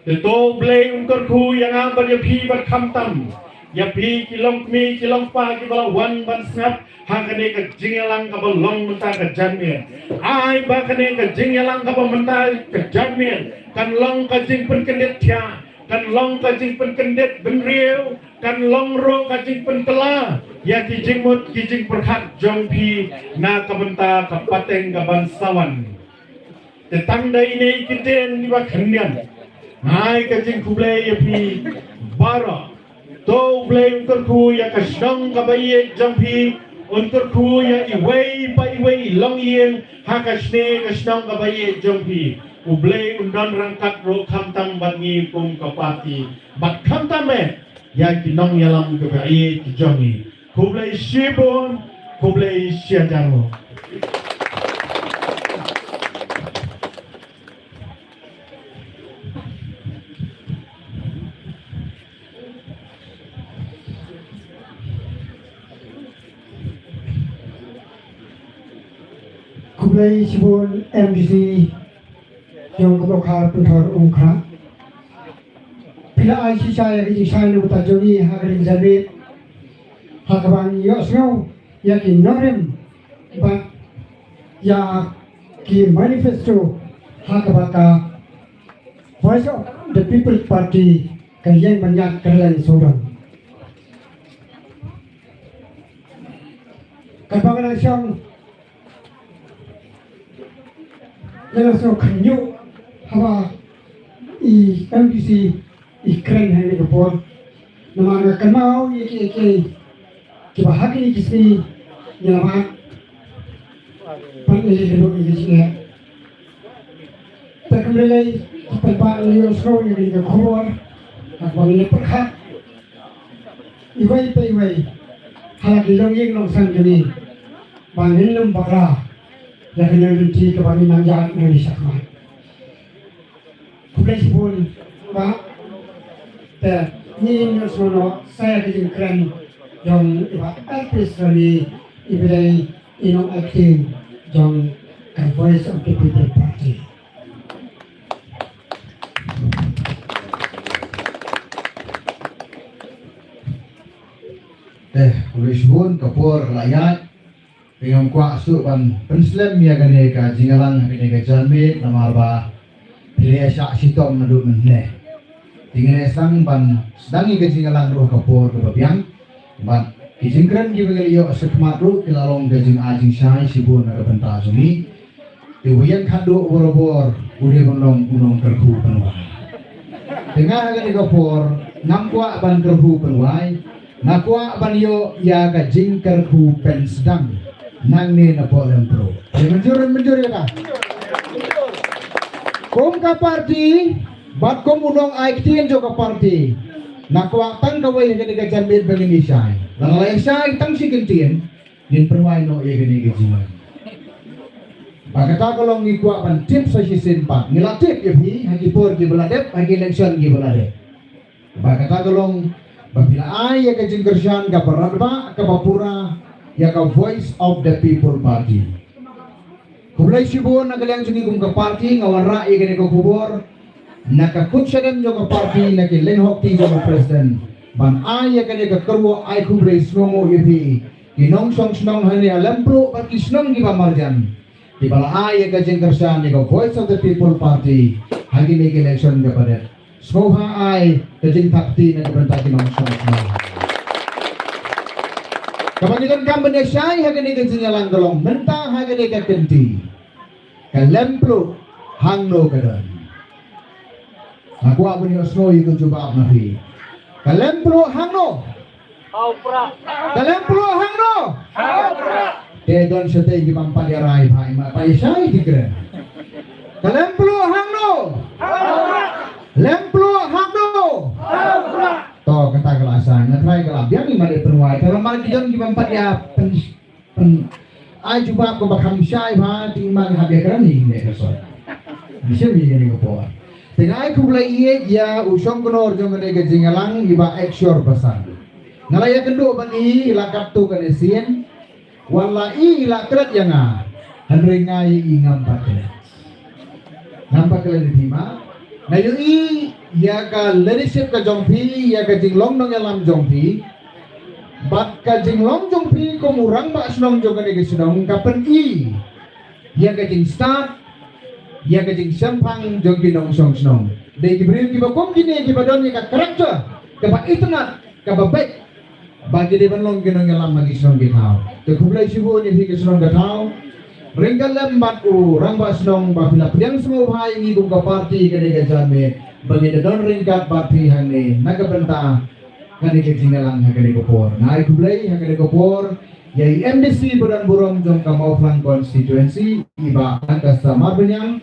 Te to U Blei un kyrkhu ïa nga bad ïa phi bad khamtam ïa phi ki longkmie ki longkpa kiba la wan ban sngap ha kane ka jingïalang kaba long mynta ka janmiet. Ai ba kane ka jingïalang kaba mynta ka janmiet kan long ka jingpynkyndit thiah, kan long ka jingpynkyndit bynriew, kan long ruh ka jingpynkylla ïa ki jingmut ki jingpyrkhat jong phi na ka bynta ka pateng kaban sa wan. Te tang da ine i kyntien iba khyndiat, nga ai ka jingkhublei ïa phi baroh. To U Blei un kyrkhu ïa ka shnong kaba ïeit jong phi, un kyrkhu ïa iwei pa iwei i longïing ha ka shnong, ka shnong kaba ïeit jong phi. U Blei un don ryngkat ruh khamtam bad ngi kum ka parti bad khamtam eh ïa ki nongïalam kiba ïeit ki jong ngi. Khublei shibun, khublei shihajar. Khublei shibun M D C jong ka Block Khar Pynthor Umkhrah. Phi la ai shisha ïa ka jingshai na ka bynta jong ngi ha ka ri Jaintia ha kaba ngi ïohsngew ïa ki nongrim bad ïa ki manifesto ha kaba ka Voice of the People Party ka ïeng ban ïaid kylleng sawdong. Kaba nga la shong nga la sngewkhynñiuh haba i M D C i kren ha kane ka por. Namar nga kynmaw ïa kiei kiei kiba ha kine ki sngi ngi la mad ban ïaleh ïa ka jingeh. Te kam lei lei ki paidbah ngi ïohsngew ïa kane ka khubor ha kaba ngi la pyrkhat iwei pa iwei ha la ki longïing longsem jong ngi ba ngin ym bakla ïa kane ka lynti kaba ngi nang ïaid nangne shakhmat. Khublei shibun bah. Te ngin ïohsngew noh sa ïa ka jingkren jong i bah Elpis Rani iba dei i nongaiktien jong ka Voice of the People Party. Te khublei shibun, ka por la ïaid. Te ngam kwah shuh ban pynslem ïa kane ka jingïalang ha kane ka janmiet namar ba phi la ïa shah shitom naduh mynne. Te ngin ïa sdang ban sdang ïa ka jingïalang ruh ha ka por kaba biang. Bad ki jingkren kiba ngi la ïoh shakhmat ruh ki la long ka jingai jingshai shibun na ka bynta jong ngi. Te uba ïeng khadduh barabor u dei ban long u nongkyrkhu pynwai. Te nga ha kane ka por ngam kwah ban kyrkhu pynwai, nga kwah ban ïoh ïa ka jingkyrkhu pynsdang nangne na Pohlembro. Te mynjur, mynjur ïa ka. Kum ka parti bad kum u nongaiktien jong ka parti, nga kwah tang kawei ha kane ka janmiet ba ngin ïa shai. Lada la ïa shai tang shi kyntien, ngin pynwai noh ïa kane ka jingwan. Ba kata ka long ngi kwah ban tip sa shisien pat. Ngi la tip ïa phi ha ki por kiba la dep, ha ki election kiba la dep. Ba kata ka long ba phi la ai ïa ka jingkyrshan kaba radbah kaba pura ïa ka Voice of the People Party. Khublei shibun na ka liang jong ngi kum ka party nga wanrah ïa kane ka khubor. na ka kut shadem jong ka party, na ki leng hok ti jong ka president, ban ai ïa kane ka kyrwoh ai khublei sngewnguh ïa phi ki nongshong shnong hangne ha Lempluh bad ki shnong kiba marjan, kiba la ai ïa ka jingkyrshan ïa ka Voice of the People Party ha kine ki election kaba dep. Sngewbha ai ka jingthap kti na ka bynta ki nongshong shnong. Kaba ngi donkam ban ïa shai ha kane ka jingïalang ka long mynta ha kane ka kynti, ka Lempluh hangno ka don? Nga kwah ban ïohsngew ïa ka jubab na phi. Ka Lempluh hangno? Ka Lempluh hangno? Te don shatei ki bym pat ïa rai bha, i ma pat ïa shai ki kren. Ka Lempluh hangno? Lempluh hangno? To, kata ka la shai, nga trai ka la biang, i ma dei pynwai. Te lympat ki don ki bym pat ïa pyn, pyn, ai jubab kaba kham shai bha, te i ma hap ïa kren hi ne ka sot. Bishar ïa kane ka por. Te nga ai khublei ïa u shongknor jong kane ka jingïalang, i Bah Ekshor Basan. Nga la ïakynduh bad i, i la katto katne sien. Wat la i la klet ïa nga, hynrei nga ïa i ngam pat klet. Ngam pat klet ïa phi ma. Nga ïohi ïa ka leadership ka jong phi, ïa ka jinglong nongïalam jong phi, bad ka jinglong jong phi kum u rangbah shnong jong kane ka shnong ka pyni ïa ka jingstad, ïa ka jingshemphang jong ki nongshong shnong. Dei ki briew kiba kum kine kiba don ïa ka character kaba itynnad, kaba beit, ba ki dei ban long ki nongïalam ha ki shnong ki thaw. Te khublei shibun ïa phi ki shnong ki thaw. Ryngkat lem bad u rangbah shnong ba phi la pdiang sngewbha ïa ngi kum ka party kane ka janmiet ba ngi da don ryngkat bad phi hangne na ka bynta kane ka jingïalang ha kane ka por. Nga ai khublei ha kane ka por ïa i M D C ba don burom jong ka Mawphlang constituency, i Bah Lancaster Marbaniang,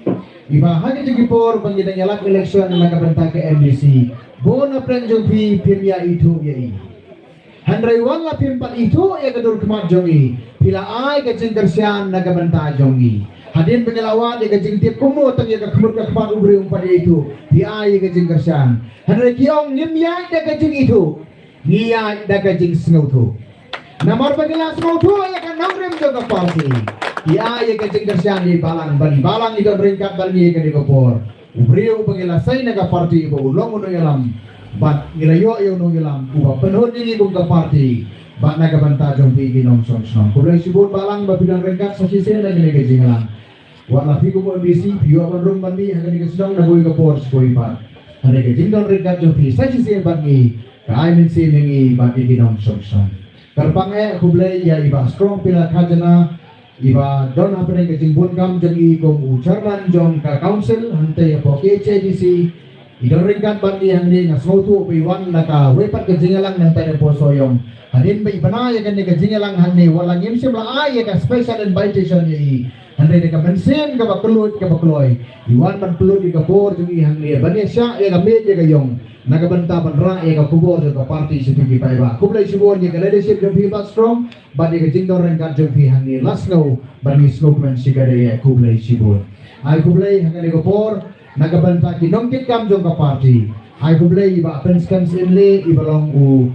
i Bah, ha kine ki por ba ngi dang ïalap election na ka bynta ka M D C, bun na pdeng jong phi phim ïa ithuh ïa i. Hynrei wat la phim pat ithuh ïa ka dur khmat jong i, phi la ai ka jingkyrshan na ka bynta jong i. Hadien ba ngi la wad ïa ka jingtip kumno tang ïa ka khmut ka khmat u briew um pat ïa ithuh, phi ai ïa ka jingkyrshan. Hynrei ki ong ngim ïaid da ka jingithuh, ngi ïaid da ka jingsngewthuh. Namar ba ngi la sngewthuh ïa ka nongrim jong ka party, ngi ai ïa ka jingkyrshan ïa i Balang, ba i Balang i don ryngkat bad ngi ïa kane ka por. U briew uba ngi la sei na ka party ba u long u nongïalam, bad ngi la ïoh ïa u nongïalam uba pynhun ïa ngi kum ka party bad na ka bynta jong phi ki nongshong shnong. Khublei shibun Balang ba phi don ryngkat sa shisien na kane ka jingïalang. Wat la phi kum u M D C phi ïoh ban rung ban mih ha kane ka shnong na kawei ka por sha kawei pat. Hynrei ka jingdon ryngkat jong phi sa shisien bad ngi ka ai mynsiem ïa ngi bad ïa ki nongshong shnong. Kyrpang eh khublei ïa i Bah Strong Pillar Khajana, iba don hapdeng ka jingbun kam jong i kum u chairman jong ka council hangtei hapoh K H A D C. I don ryngkat bad ngi hangne, nga sngewthuh ba i wan na kawei pat ka jingïalang nangta na Posoyong. Hadien ba i bna ïa kane ka jingïalang hangne, wat la ngim shym la ai ïa ka special invitation ïa i, hynrei da ka mynsiem kaba kylluid kaba kloi i wan ban pynlut ïa ka por jong i hangne ban ïa shah ïa ka miej ïa ka ïong na ka bynta ban rah ïa ka khubor jong ka party sha phi ki paidbah. Khublei shibun ïa ka leadership jong phi Bah Strong bad ïa ka jingdon ryngkat jong phi hangne. La sngew bad ngi sngewkmen shikatdei. Khublei shibun. Ai khublei ha kane ka por na ka bynta ki nongkitkam jong ka party. Ai khublei i Bah Pynskhem Syiemlieh iba long u,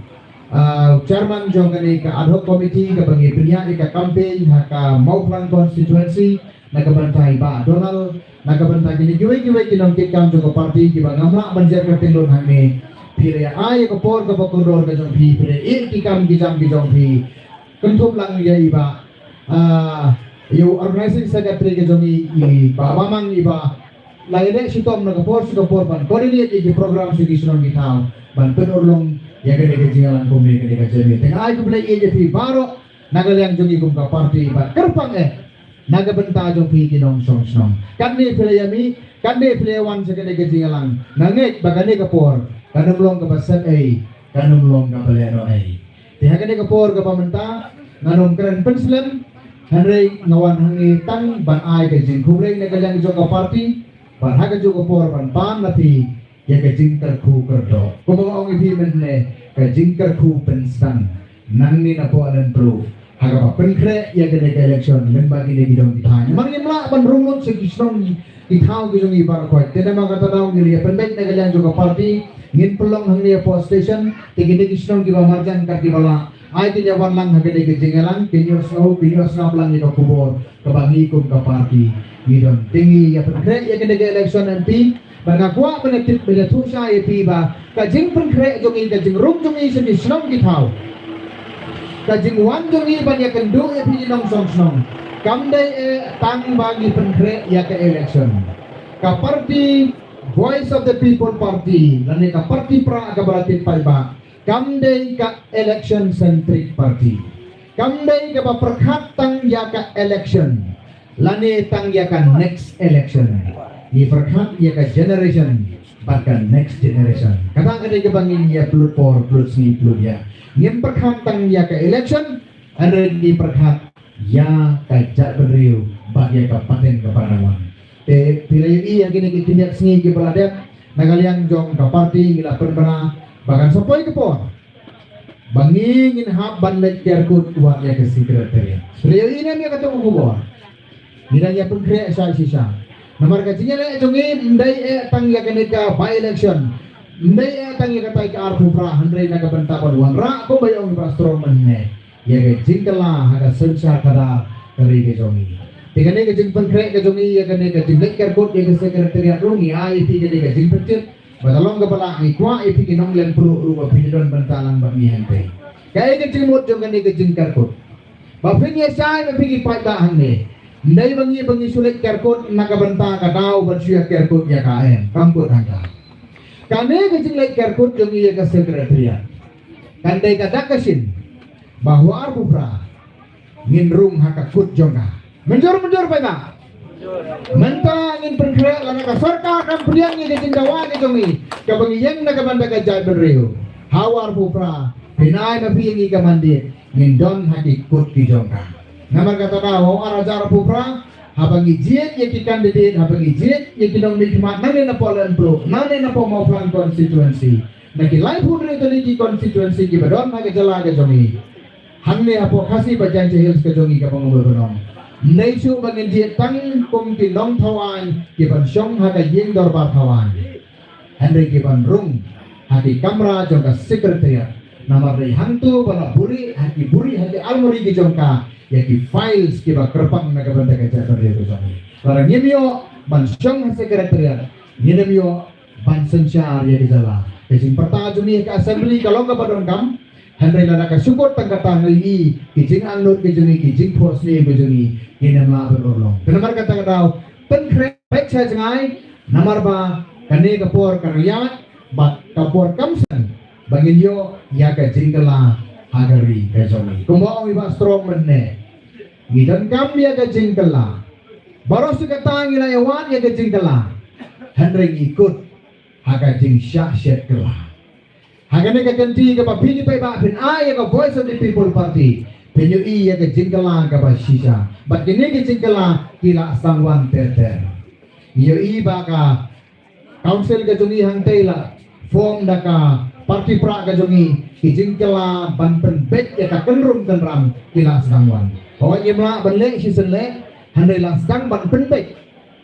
ah, chairman jong kane ka ad hoc committee kaba ngi pynïaid ïa ka campaign ha ka Mawphlang constituency. Na ka bynta i Bah Donald, na ka bynta kine kiwei kiwei ki nongkitkam jong ka party kiba ngam lah ban jer kyrteng lut hangne. Phi la ïa ai ïa ka por kaba kordor ka jong phi, phi la ïeh ki kam ki jam ki jong phi. Kynthup lang ïa i Bah, ah, ïa u organizing secretary ka jong i, i Bah Bamang iba la ïaleh shitom na ka por sha ka por ban coordinate ïa ki program sha ki shnong ki thaw ban pynurlong ïa kane ka jingïalang kumne kane ka jingïalang. Te nga ai khublei ïa phi baroh na ka liang jong i kum ka party bad kyrpang eh na ka bynta jong phi ki nongshong shnong. Katne phi la ïa mih, katne phi la ïa wan sha kane ka jingïalang. Nga ngeit ba kane ka por kan ym long kaba sep ei, kan ym long kaba lehnoh ei. Te ha kane ka por kaba mynta ngan ym kren pynslem, hynrei nga wan hangne tang ban ai ka jingkhublei na ka liang jong ka party bad ha kajuh ka por ban pan na phi ïa ka jingkyrkhu kyrdoh. Kumba nga ong ïa phi mynne, ka jingkyrkhu pynsdang nangne na poh Lempluh ha kaba pynkhreh ïa kane ka election lyngba kine ki dong ki thaiñ. Namar ngim lah ban rung lut sha ki shnong ki thaw ki jong ngi baroh khoit. Te namar kata daw ngi la ïa pynbeit na ka liang jong ka party, ngin pynlong hangne hapoh station. Te kine ki shnong kiba marjan kat kiba lah, ai kin ïa wan lang ha kane ka jingïalang, kin ïohsngew, kin ïohsngew lang ïa ka khubor kaba ngi kum ka party ngi don. Te ngi ïa pynkhreh ïa kane ka election M P Ba nga kwah ban ïa tip, ban ïathuh shai ïa phi ba ka jingpynkhreh jong ngi, ka jingrung jong ngi sha ki shnong ki thaw, ka jingwan jong ngi ban ïakynduh ïa phi ki nongshong shnong, kam dei eh tang ba ngi pynkhreh ïa ka election. Ka party Voice of the People Party lane ka party Prah kaba la tip paidbah kam dei ka election centric party. Kam dei kaba pyrkhat tang ïa ka election lane tang ïa ka next election. Ngi pyrkhat ïa ka generation bad ka next generation. Kata ka dei kaba ngin ïa pynlut por, pynlut sngi, pynlut ïa. Ngim pyrkhat tang ïa ka election, hynrei ngi pyrkhat ïa ka jaitbynriew bad ïa ka pateng kaba nang wan. Te phi la ïohi ha kine ki khyndiat sngi kiba la dep, na ka liang jong ka party ngi la pynbna ba kan sa poi ka por ba ngi ngin hap ban leit kyar kut wat ïa ka secretariat. Phi la ïohi ne em ïa kato ka khubor? Ngi dang ïa pynkhreh shai shisha. Namar ka jingïaleh jong ngi ym dei eh tang ïa kane ka by election, ym dei eh tang ïa katai ka arphew phra, hynrei na ka bynta ban wanrah kumba ong i Bah Strong mynne, ïa ka jingkylla ha ka synshar khadar ka ri ka jong ngi. Te kane ka jingpynkhreh ka jong ngi ïa kane ka jingleit kyar kut ïa ka secretariat ruh ngi ai ïa phi kane ka jingpyntip ba ka long kaba lah, ngi kwah ïa phi ki nonglem pruh ruh ba phin don bynta lang bad ngi hangtei. Kaei ka jingmut jong kane ka jingkyar kut? Ba phin ïa shai ma phi ki paidbah hangne, ym dei ba ngi, ba ngi shu leit kyar kut na ka bynta ka daw ban shu ïa kyar kut ïa ka, em, kam kut hangta. Kane ka jingleit kyar kut jong ngi ïa ka secretariat kan dei ka dak ka shin ba ha u arphew phra ngin rung ha ka kut jong ka. Mynjur, mynjur paidbah? Mynta ngin pynkhreh lada ka sorkar kam pdiang ïa ka jingdawa ka jong ngi kaba ngi ïeng na ka bynta ka jaitbynriew. Ha u arphew phra phin ai ma phi ïa ngi ka mandate ngin don ha ki kut ki jong ka. Namar kata ka daw ha u ar hajar arphew phra, haba ngi jied ïa ki candidate, haba ngi jied ïa ki nongmihkhmat nangne na Pahlenpluh, nangne na Mawphlang constituency, na ki laiphew hynriew tylli ki constituency kiba don ha ka jylla ka jong ngi, hangne hapoh Khasi bad Jaiñtia Hills ka jong ngi kaba nga mut ban ong, ym dei shuh ba ngin jied tang kum ki nongthaw aiñ kiban shong ha ka ïing dorbar thaw aiñ, hynrei kiban rung ha ki kamra jong ka secretariat. Namar dei hangto ba la buhrieh ha ki, buhrieh ha ki almari ki jong ka ïa ki files kiba kyrpang na ka bynta ka jaitbynriew ka jong ngi. Lada ngim ïoh ban shong ha secretariat, ngin ym ïoh ban synshar ïa ka jylla. Ka jingpyrta jong ngi ha ka assembly ka long kaba donkam, hynrei lada ka shu kut tang kata, ngi ïohi ki jingangnud ka jong ngi, ki jingphohsniew ka jong ngi kin ym lah ban urlong. Te namar kata ka daw pynkhreh beit sha jngai, namar ba kane ka por ka nang ïaid bad ka por kam shen ba ngin ïoh ïa ka jingkylla ha ka ri ka jong ngi. Kumba ong i Bah Strong mynne, ngi donkam ïa ka jingkylla. Baroh shi katta ngi la ïa wad ïa ka jingkylla, hynrei ngi kut ha ka jingshah shet kylla. Ha kane ka kynti kaba phi ki paidbah phin ai ïa ka Voice of the People Party, phin ïohi ïa ka jingkylla kaba shisha. Bad kine ki jingkylla ki la sdang wan ter ter. Ngi ïohi ba ka Council ka jong ngi hangtei la form da ka party Prah ka jong ngi, ki jingkylla ban pynbeit ïa ka kynrum kynram ki la sdang wan. Hooid, ngim lah ban leh shisien leh, hynrei la sdang ban pynbeit.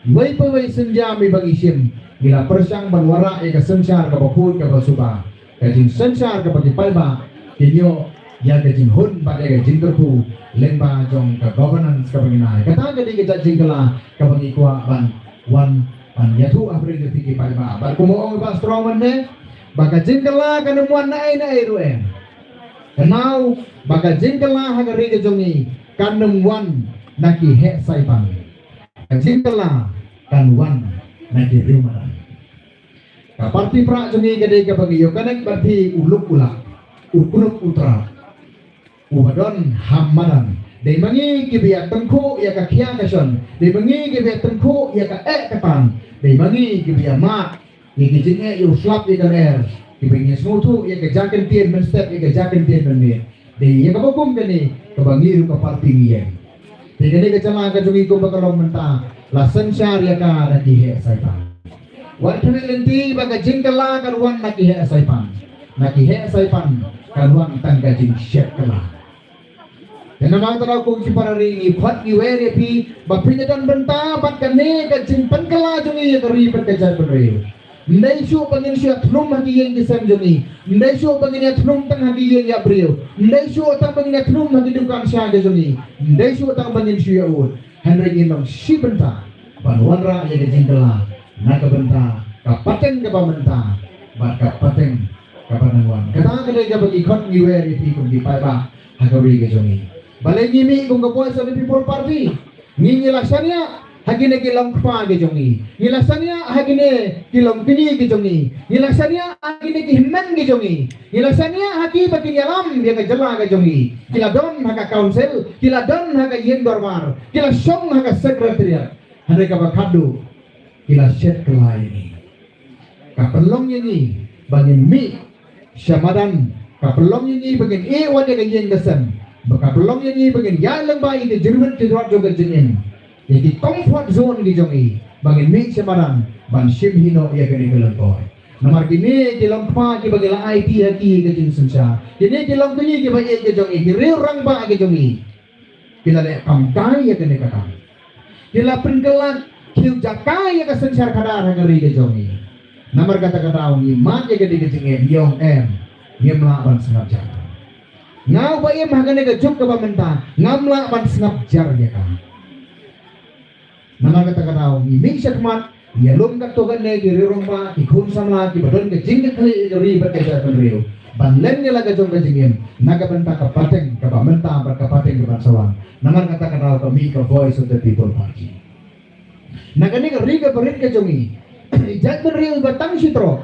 Iwei pa iwei synjam iba ngi shim, ngi la pyrshang ban wanrah ïa ka synshar kaba khuid kaba suba. Ka jingsynshar kaba ki paidbah kin ïoh ïa ka jinghun bad ïa ka jingkyrkhu lyngba jong ka governance kaba ngi nai. Kata ka dei ka jait jingkylla kaba ngi kwah ban wan ban ïathuh ha pdeng jong phi ki paidbah. Bad kumba ong i Bah Strong mynne, ba ka jingkylla kan ym wan naei naei ruh em. Kynmaw ba ka jingkylla ha ka ri ka jong ngi kan ym wan na ki heh saipang. Ka jingkylla kan wan na ki riewmadan. Ka party Prah jong ngi ka dei kaba ngi ïoh connect bad phi u luk u lak, u knup u trap, uba don ha madan. Dei ma ngi kiba ïa tyngkhuh ïa ka khia ka shon. Dei ma ngi kiba ïa tyngkhuh ïa ka eh ka tan. Dei ma ngi kiba ïa mad ïa ki jingeh, ïa u slap ïa ka lyer, kiba ngi sngewthuh ïa ka jaka ktien mynstep ïa ka jaka ktien mynmiet. Dei ïa kaba kum kane kaba ngi ruh ka party ngi ïeng. Te kane ka jylla ka jong ngi kumba ka long mynta la synshar ïa ka na ki heh saipang. Wat khmih lynti ba ka jingkylla kan wan na ki heh saipang. Na ki heh saipang kan wan tang ka jingshet kylla. Te namar kata ko ki para ri, ngi khot ngi wer ïa phi ba phin ïa don bynta bad kane ka jingpynkylla jong ngi ïa ka ri bad ka jaitbynriew. Ym dei shuh ba ngin shu ïathnum ha ki ïing ki sem jong ngi. Ym dei shuh ba ngin ïathnum tang ha ki ïing ïa briew. Ym dei shuh tang ba ngin ïathnum ha ki dukan sha ka jong ngi. Ym dei shuh tang ba ngin shu ïa ud. Hynrei ngin long shi bynta ban wanrah ïa ka jingkylla na ka bynta Ka pateng kaba mynta bad ka pateng kaba nang wan. Kata ka dei kaba ngi khot ngi wer ïa phi kum ki paidbah ha ka ri ka jong ngi. Balei ngi mih kum ka Voice of the People Party? Ngi ngi la shaniah ha kine ki longkpa ki jong ngi. Ngi la shaniah ha kine ki longkñi ki jong ngi. Ngi la shaniah ha kine ki hynmen ki jong ngi. Ngi la shaniah ha ki ba kin ïalam ïa ka jylla ka jong ngi. Ki la don ha ka council, ki la don ha ka ïing dorbar, ki la shong ha ka secretariat. Hynrei kaba khadduh ki la shet kylla ïa ngi. Ka pynlong ïa ngi ba ngin mih sha madan. Ka pynlong ïa ngi ba ngin ïeh wan ïa ka ïing ka sem. Ba ka pynlong ïa ngi ba ngin ïaid lyngba ïa ka jingmut jingdon jong ka jingim, ïa ki comfort zone ki jong ngi, ba ngin mih sha madan ban shim hi noh ïa kane ka lyngkor. Namar kine ki longkpa kiba ngi la aiti ha ki ka jingsynshar, kine ki longkñi kiba ïeit ki jong ngi, ki riew rangbah ki jong ngi, ki la leh kam kai ïa kane ka kam. Ki la pynkylla khiew jaka ïa ka synshar khadar ha ka ri ka jong ngi. Namar kata ka daw ngi mad ïa kane ka jingim, ngi ong em, ngim lah ban sngap jar. Nga uba im ha kane ka juk kaba mynta, ngam lah ban sngap jar ïa ka. Namar kata ka daw ngi mih shakhmat, ngi ïalum katto katne ki riew rangbah, ki khun samla kiba don ka jingkitkhlieh ïa ka ri bad ka jaitbynriew, ban len ïa la ka jong ka jingim na ka bynta ka pateng kaba mynta bad ka pateng kaba sa wan. Namar kata ka daw ka mih ka Voice of the People Party. Na kane ka ri kaba rit ka jong ngi, i jaitbynriew iba tang shi trok,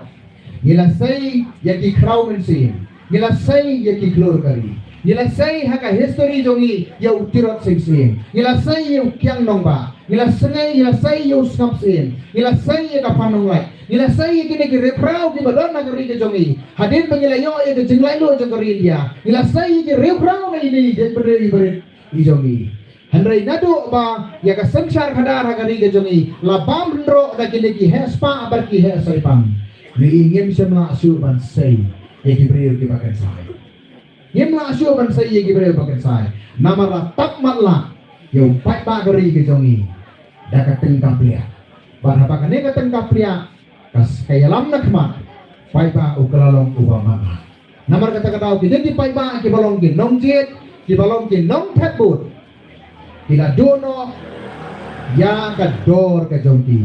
ngi la sei ïa ki khraw mynsiem, ngi la sei ïa ki khlur ka ri, ngi la sei ha ka history jong ngi ïa u Tirot Sing Syiem, ngi la sei ïa u Kiang Nangbah, ngi la sei, ngi la sei ïa u Sngap Syiem, ngi la sei ïa ka Phan Nonglait, ngi la sei ïa kine ki riew khraw kiba don ha ka ri ka jong ngi. Hadien ba ngi la ïoh ïa ka jinglaitluid jong ka ri India, ngi la sei ïa ki riew khraw na ine i jaitbynriew iba rit i jong ngi. Hynrei naduh ba ïa ka synshar khadar ha ka ri ka jong ngi la bam hynroh da kine ki heh spah bad ki heh soipang, ngi ngim shym lah shuh ban sei ïa ki briew kiba kynsai. Ngim lah shuh ban sei ïa ki briew ba kynsai. Namar la tap matlah ïa u paidbah ka ri ka jong ngi da ka tyngka pliah. Bad haba kane ka tyngka pliah ka s-, ka ïalam na khmat, paidbah u kylla long uba matlah. Namar kata ka daw ki dei ki paidbah kiba long ki nongjied, kiba long ki nongthep vote, ki la duh noh ïa ka dor ka jong ki.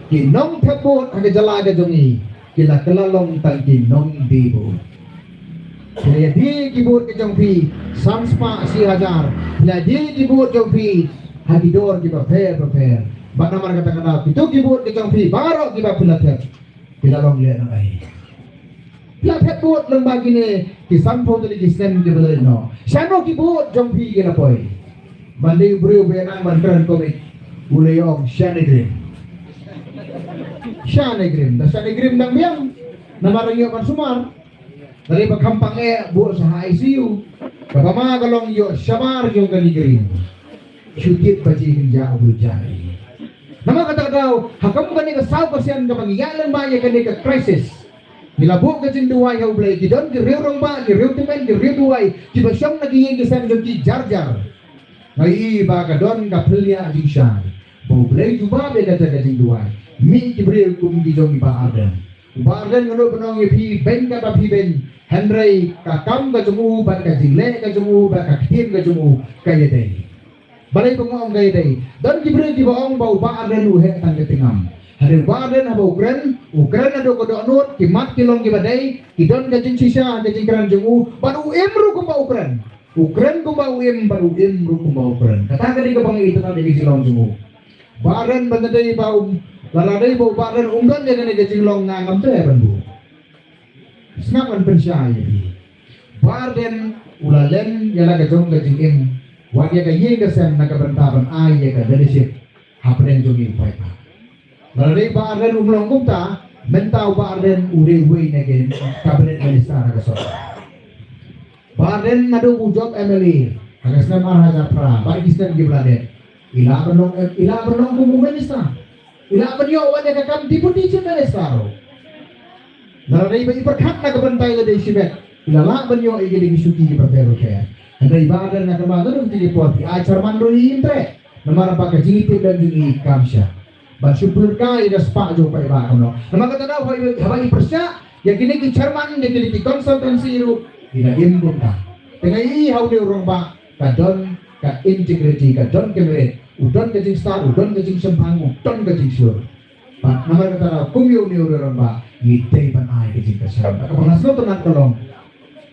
Ki nongthep vote ha ka jylla ka jong ngi ki la kylla long tang ki nongdie vote. Phi la die ki vote ka jong phi san spah shi hajar, phi la die ki vote jong phi ha ki dor kiba pher bapher. Bad namar kata ka daw kito ki vote ka jong phi baroh kiba phi la thep, phi la long lehnohei. Phi la thep vote lyngba kine ki sanphew tylli ki snem kiba la leit noh. Shano ki vote jong phi ki la poi? Ban dei u briew ba ïa nang ban kren comic, u la ïa ong shane grim. Shane grim, da shane grim dang biang. Namar ïa ban sumar. Lada ba kham pang eh buh sha ha I C U. Kaba ma ka long ïoh shabar jong ka ni grim. Shu tip ba ji kynja u bul jai. Namar kata ka daw, ha kam kane ka saw percent kaba ngi ïaid lyngba ïa kane ka crisis, ngi la buh ka jingduwai ha U Blei, ki don ki riew rangbah, ki riew tymmen, ki riew duwai, kiba shong na ki ïing ki sem jong ki jar jar. Nga i ba ka don ka phylla jingshai ba U Blei jubab ïa kata ka jingduwai. Mih ki briew kum ki jong i Bah Ardent. Bah Ardent, nga la pynong ïa phi beiñ kaba phi beiñ, hynrei ka kam ka jong u bad ka jingleh ka jong u bad ka ktien ka jong u ka ïadei. Balei ba nga ong ka ïadei? Don ki briew kiba ong ba u Bah Ardent u heh tang ka tyngam. Hynrei u Bah Ardent haba u kren, u kren naduh ka dohnud, ki mat ki long kiba dei, ki don ka jingshisha ha ka jingkren jong u, bad u im ruh kumba u kren. U kren kumba u im bad u im ruh kumba u kren. Kata ka dei kaba nga itynnad ïa ka jinglong jong u. Bah Ardent, ban dei ba um, lada dei ba u Bah Ardent um don ïa kane ka jinglong, nga ngam treh ban buh. Sngap, ngan pynshai ïa phi. Bah Ardent u la len ïa la ka jong ka jingim, wat ïa ka ïing ka sem na ka bynta ban ai ïa ka leadership hapdeng jong ngi u paidbah. Lada dei Bah Ardent um long kumta, mynta u Bah Ardent u dei uwei na ki cabinet minister ha ka sorkar. Bah Ardent naduh u jop M L A ha ka snem ar hajar phra bad ki snem kiba la dep, i lah ban long, i lah ban long kum u minister. I lah ban ïoh wan ïa ka kam deputy chief minister ruh. Lada dei ba i pyrkhat na ka bynta i la dei shibit, i la lah ban ïoh ïa ki dei ki shuki kiba pher bapher. Hynrei Bah Ardent, nga kynmaw naduh kine ki por phi ai chairman ruh i im treh. Namar ba ka jingïatip lem jong i kam shah ban shu pynlehkai ïa ka spah jong u paidbah kumno. Namar kata daw haba i, haba i pyrshah ïa kine ki chairman, ïa kine ki consultancy ruh i la im kumta. Te nga i ha une u rangbah ka don ka integrity, ka don ka merit, u don ka jingstad, u don ka jingshemphang, u don ka jingshlur. Bad namar kata ka kum ïa une u rangbah ngi dei ban ai ka jingkyrshan. Bad kaba nga sngewtynnat ka long,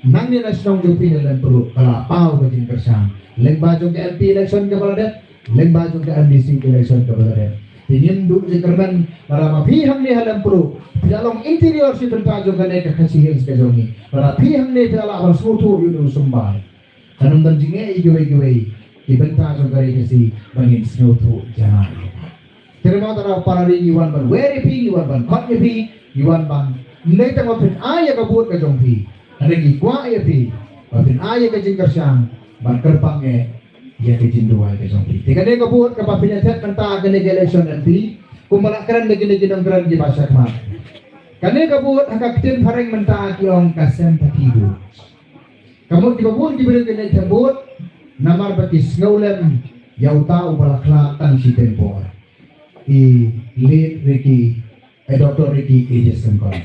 nangne na shnong jong phi na Lempruh ka la paw ka jingkyrshan. Lyngba jong ka M P election kaba la dep, lyngba jong ka M D C election kaba la dep. Te ngin duh jingkyrmen lada ma phi hangne ha Lempruh phi la long interior shi bynta jong kane ka Khasi Hills ka jong ngi. Lada phi hangne phi la lah ban sngewthuh ïa une u symbai. Kan ym don jingeh ïa kiwei kiwei ki bynta jong ka ri Khasi ba ngin sngewthuh janai. Te namar kata para ri ngi wan ban wer ïa phi, ngi wan ban khot ïa phi, ngi wan ban, ym dei tang ba phin ai ïa ka vote ka jong phi. Hynrei ngi kwah ïa phi ba phin ai ïa ka jingkyrshan ban kyrpang eh ïa ka jingduwai ka jong phi. Te kane ka vote kaba phin ïa thep mynta kane ka election M P, kumba la kren da kine ki nongkren kiba shakhmat. Kane ka vote ha ka ktien phareng mynta ki ong ka sympathy vote. Ka mut kiba bun ki briew ki leit thep vote namar ba ki sngewlem ïa uta uba la khlad tang shiteng por, i late Ricky, eh, Doctor Ricky A J Syngkon.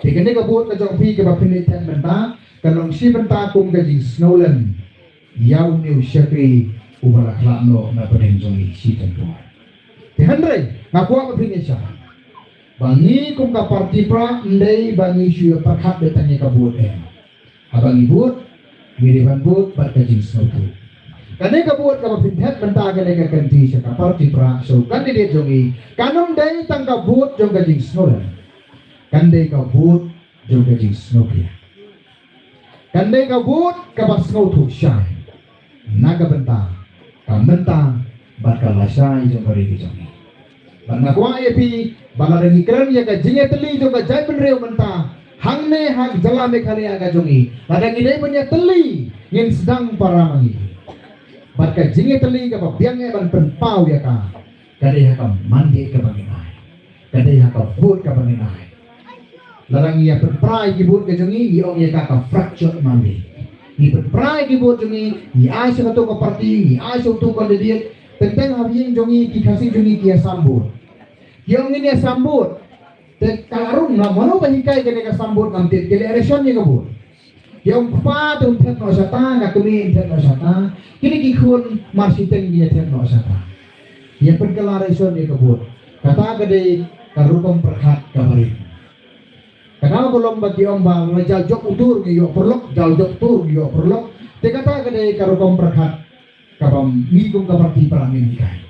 Te kane ka vote ka jong phi kaba phin leit thep mynta ka long shi bynta kum ka jingsngewlem ïa une u shakri uba la khlad noh na pdeng jong ngi shiteng por. Te hynrei nga kwah ba phin ïa shai ba ngi kum ka party Prah ym dei ba ngi shu ïa pyrkhat beit tang ïa ka vote, em. Haba ngi vote, ngi dei ban vote bad ka jingsngewthuh. Kane ka vote kaba phin thep mynta kane ka kynti sha ka party Prah, sha u candidate jong ngi, kan ym dei tang ka vote jong ka jingsngewlem. Kan dei ka vote jong ka jingsngewkhia. Kan dei ka vote kaba sngewthuh shai na ka bynta ka mynta bad ka lashai jong ka ri ka jong ngi. Bad nga kwah ïa phi ba lada ngi kren ïa ka jingïatylli jong ka jaitbynriew mynta hangne ha ka jylla Meghalaya ka jong ngi, lada ngi dei ban ïatylli ngin sdang para ma ngi. Bad ka jingïatylli kaba biang eh ban pynpaw ïa ka, ka dei ha ka mandate kaba ngin ai, ka dei ha ka vote kaba ngin ai. Lada ngi ïa pynpra ïa ki vote ka jong ngi, ngi ong ïa ka ka fractured mandate. Ngi pynpra ïa ki vote jong ngi, ngi ai sha kato ka party, ngi ai sha uto u candidate. Teng teng ha ïing jong ngi ki Khasi jong ngi ki ïa sam vote. Ki ong ngin ïa sam vote. Te ka la rung, na mano ba hikai kane ka sam vote ngam tip, ki leh ration ïa ka vote. Ki ong kpa te un thep noh shata, ka kmie un thep noh shata. Kine ki khun mar shiteng ki ïa thep noh shata. Ïa pynkylla ration ïa ka vote. Kata ka dei ka rukom pyrkhat kaba rit. Ka daw ba long ba ki ong ba la jaw jop u tur ngi ïoh pyrlok, jaw jop tur ngi ïoh pyrlok. Te kata ka dei ka rukom pyrkhat kaba ngi kum ka party Prah ngim hikai.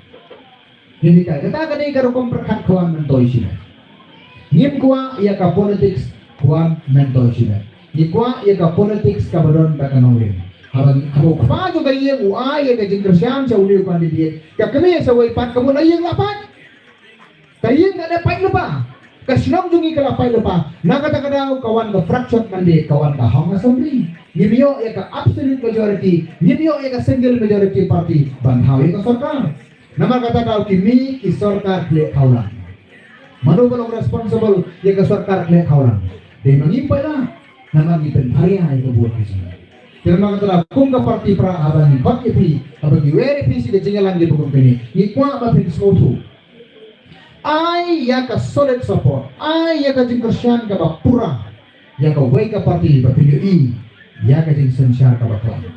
Ngim hikai. Kata ka dei ka rukom pyrkhat khwan myntoi shimet. Ngim kwah ïa ka politics khwan myntoi shimet. Ngi kwah ïa ka politics kaba don da ka nongrim. Haba, haba u kpa jong ka ïing u ai ïa ka jingkyrshan sha une u candidate, ka kmie sa wei pat, ka mut la ïing la pait. Ka ïing ka dei pait lypa. Ka shnong jong ngi ka la pait lypa. Na kata ka daw ka wan ka fractured mandate, ka wan ka hung assembly. Ngim ïoh ïa ka absolute majority, ngim ïoh ïa ka single majority party ban thaw ïa ka sorkar. Namar kata daw ki mih ki sorkar khleh khawlang. Mano ba long responsible ïa ka sorkar khleh khawlang? Dei ma ngi paidbah. Namar ngi pynpharia ïa ka vote ka jong ngi. Te namar kata daw kum ka party Prah haba ngi bat ïa phi, haba ngi wer ïa phi sha ka jingïalang jong ka kum kane, ngi kwah ba phin sngewthuh. Ai ïa ka solid support, ai ïa ka jingkyrshan kaba pura ïa kawei ka party ba phin ïohi ïa ka jingsynshar kaba khlaiñ.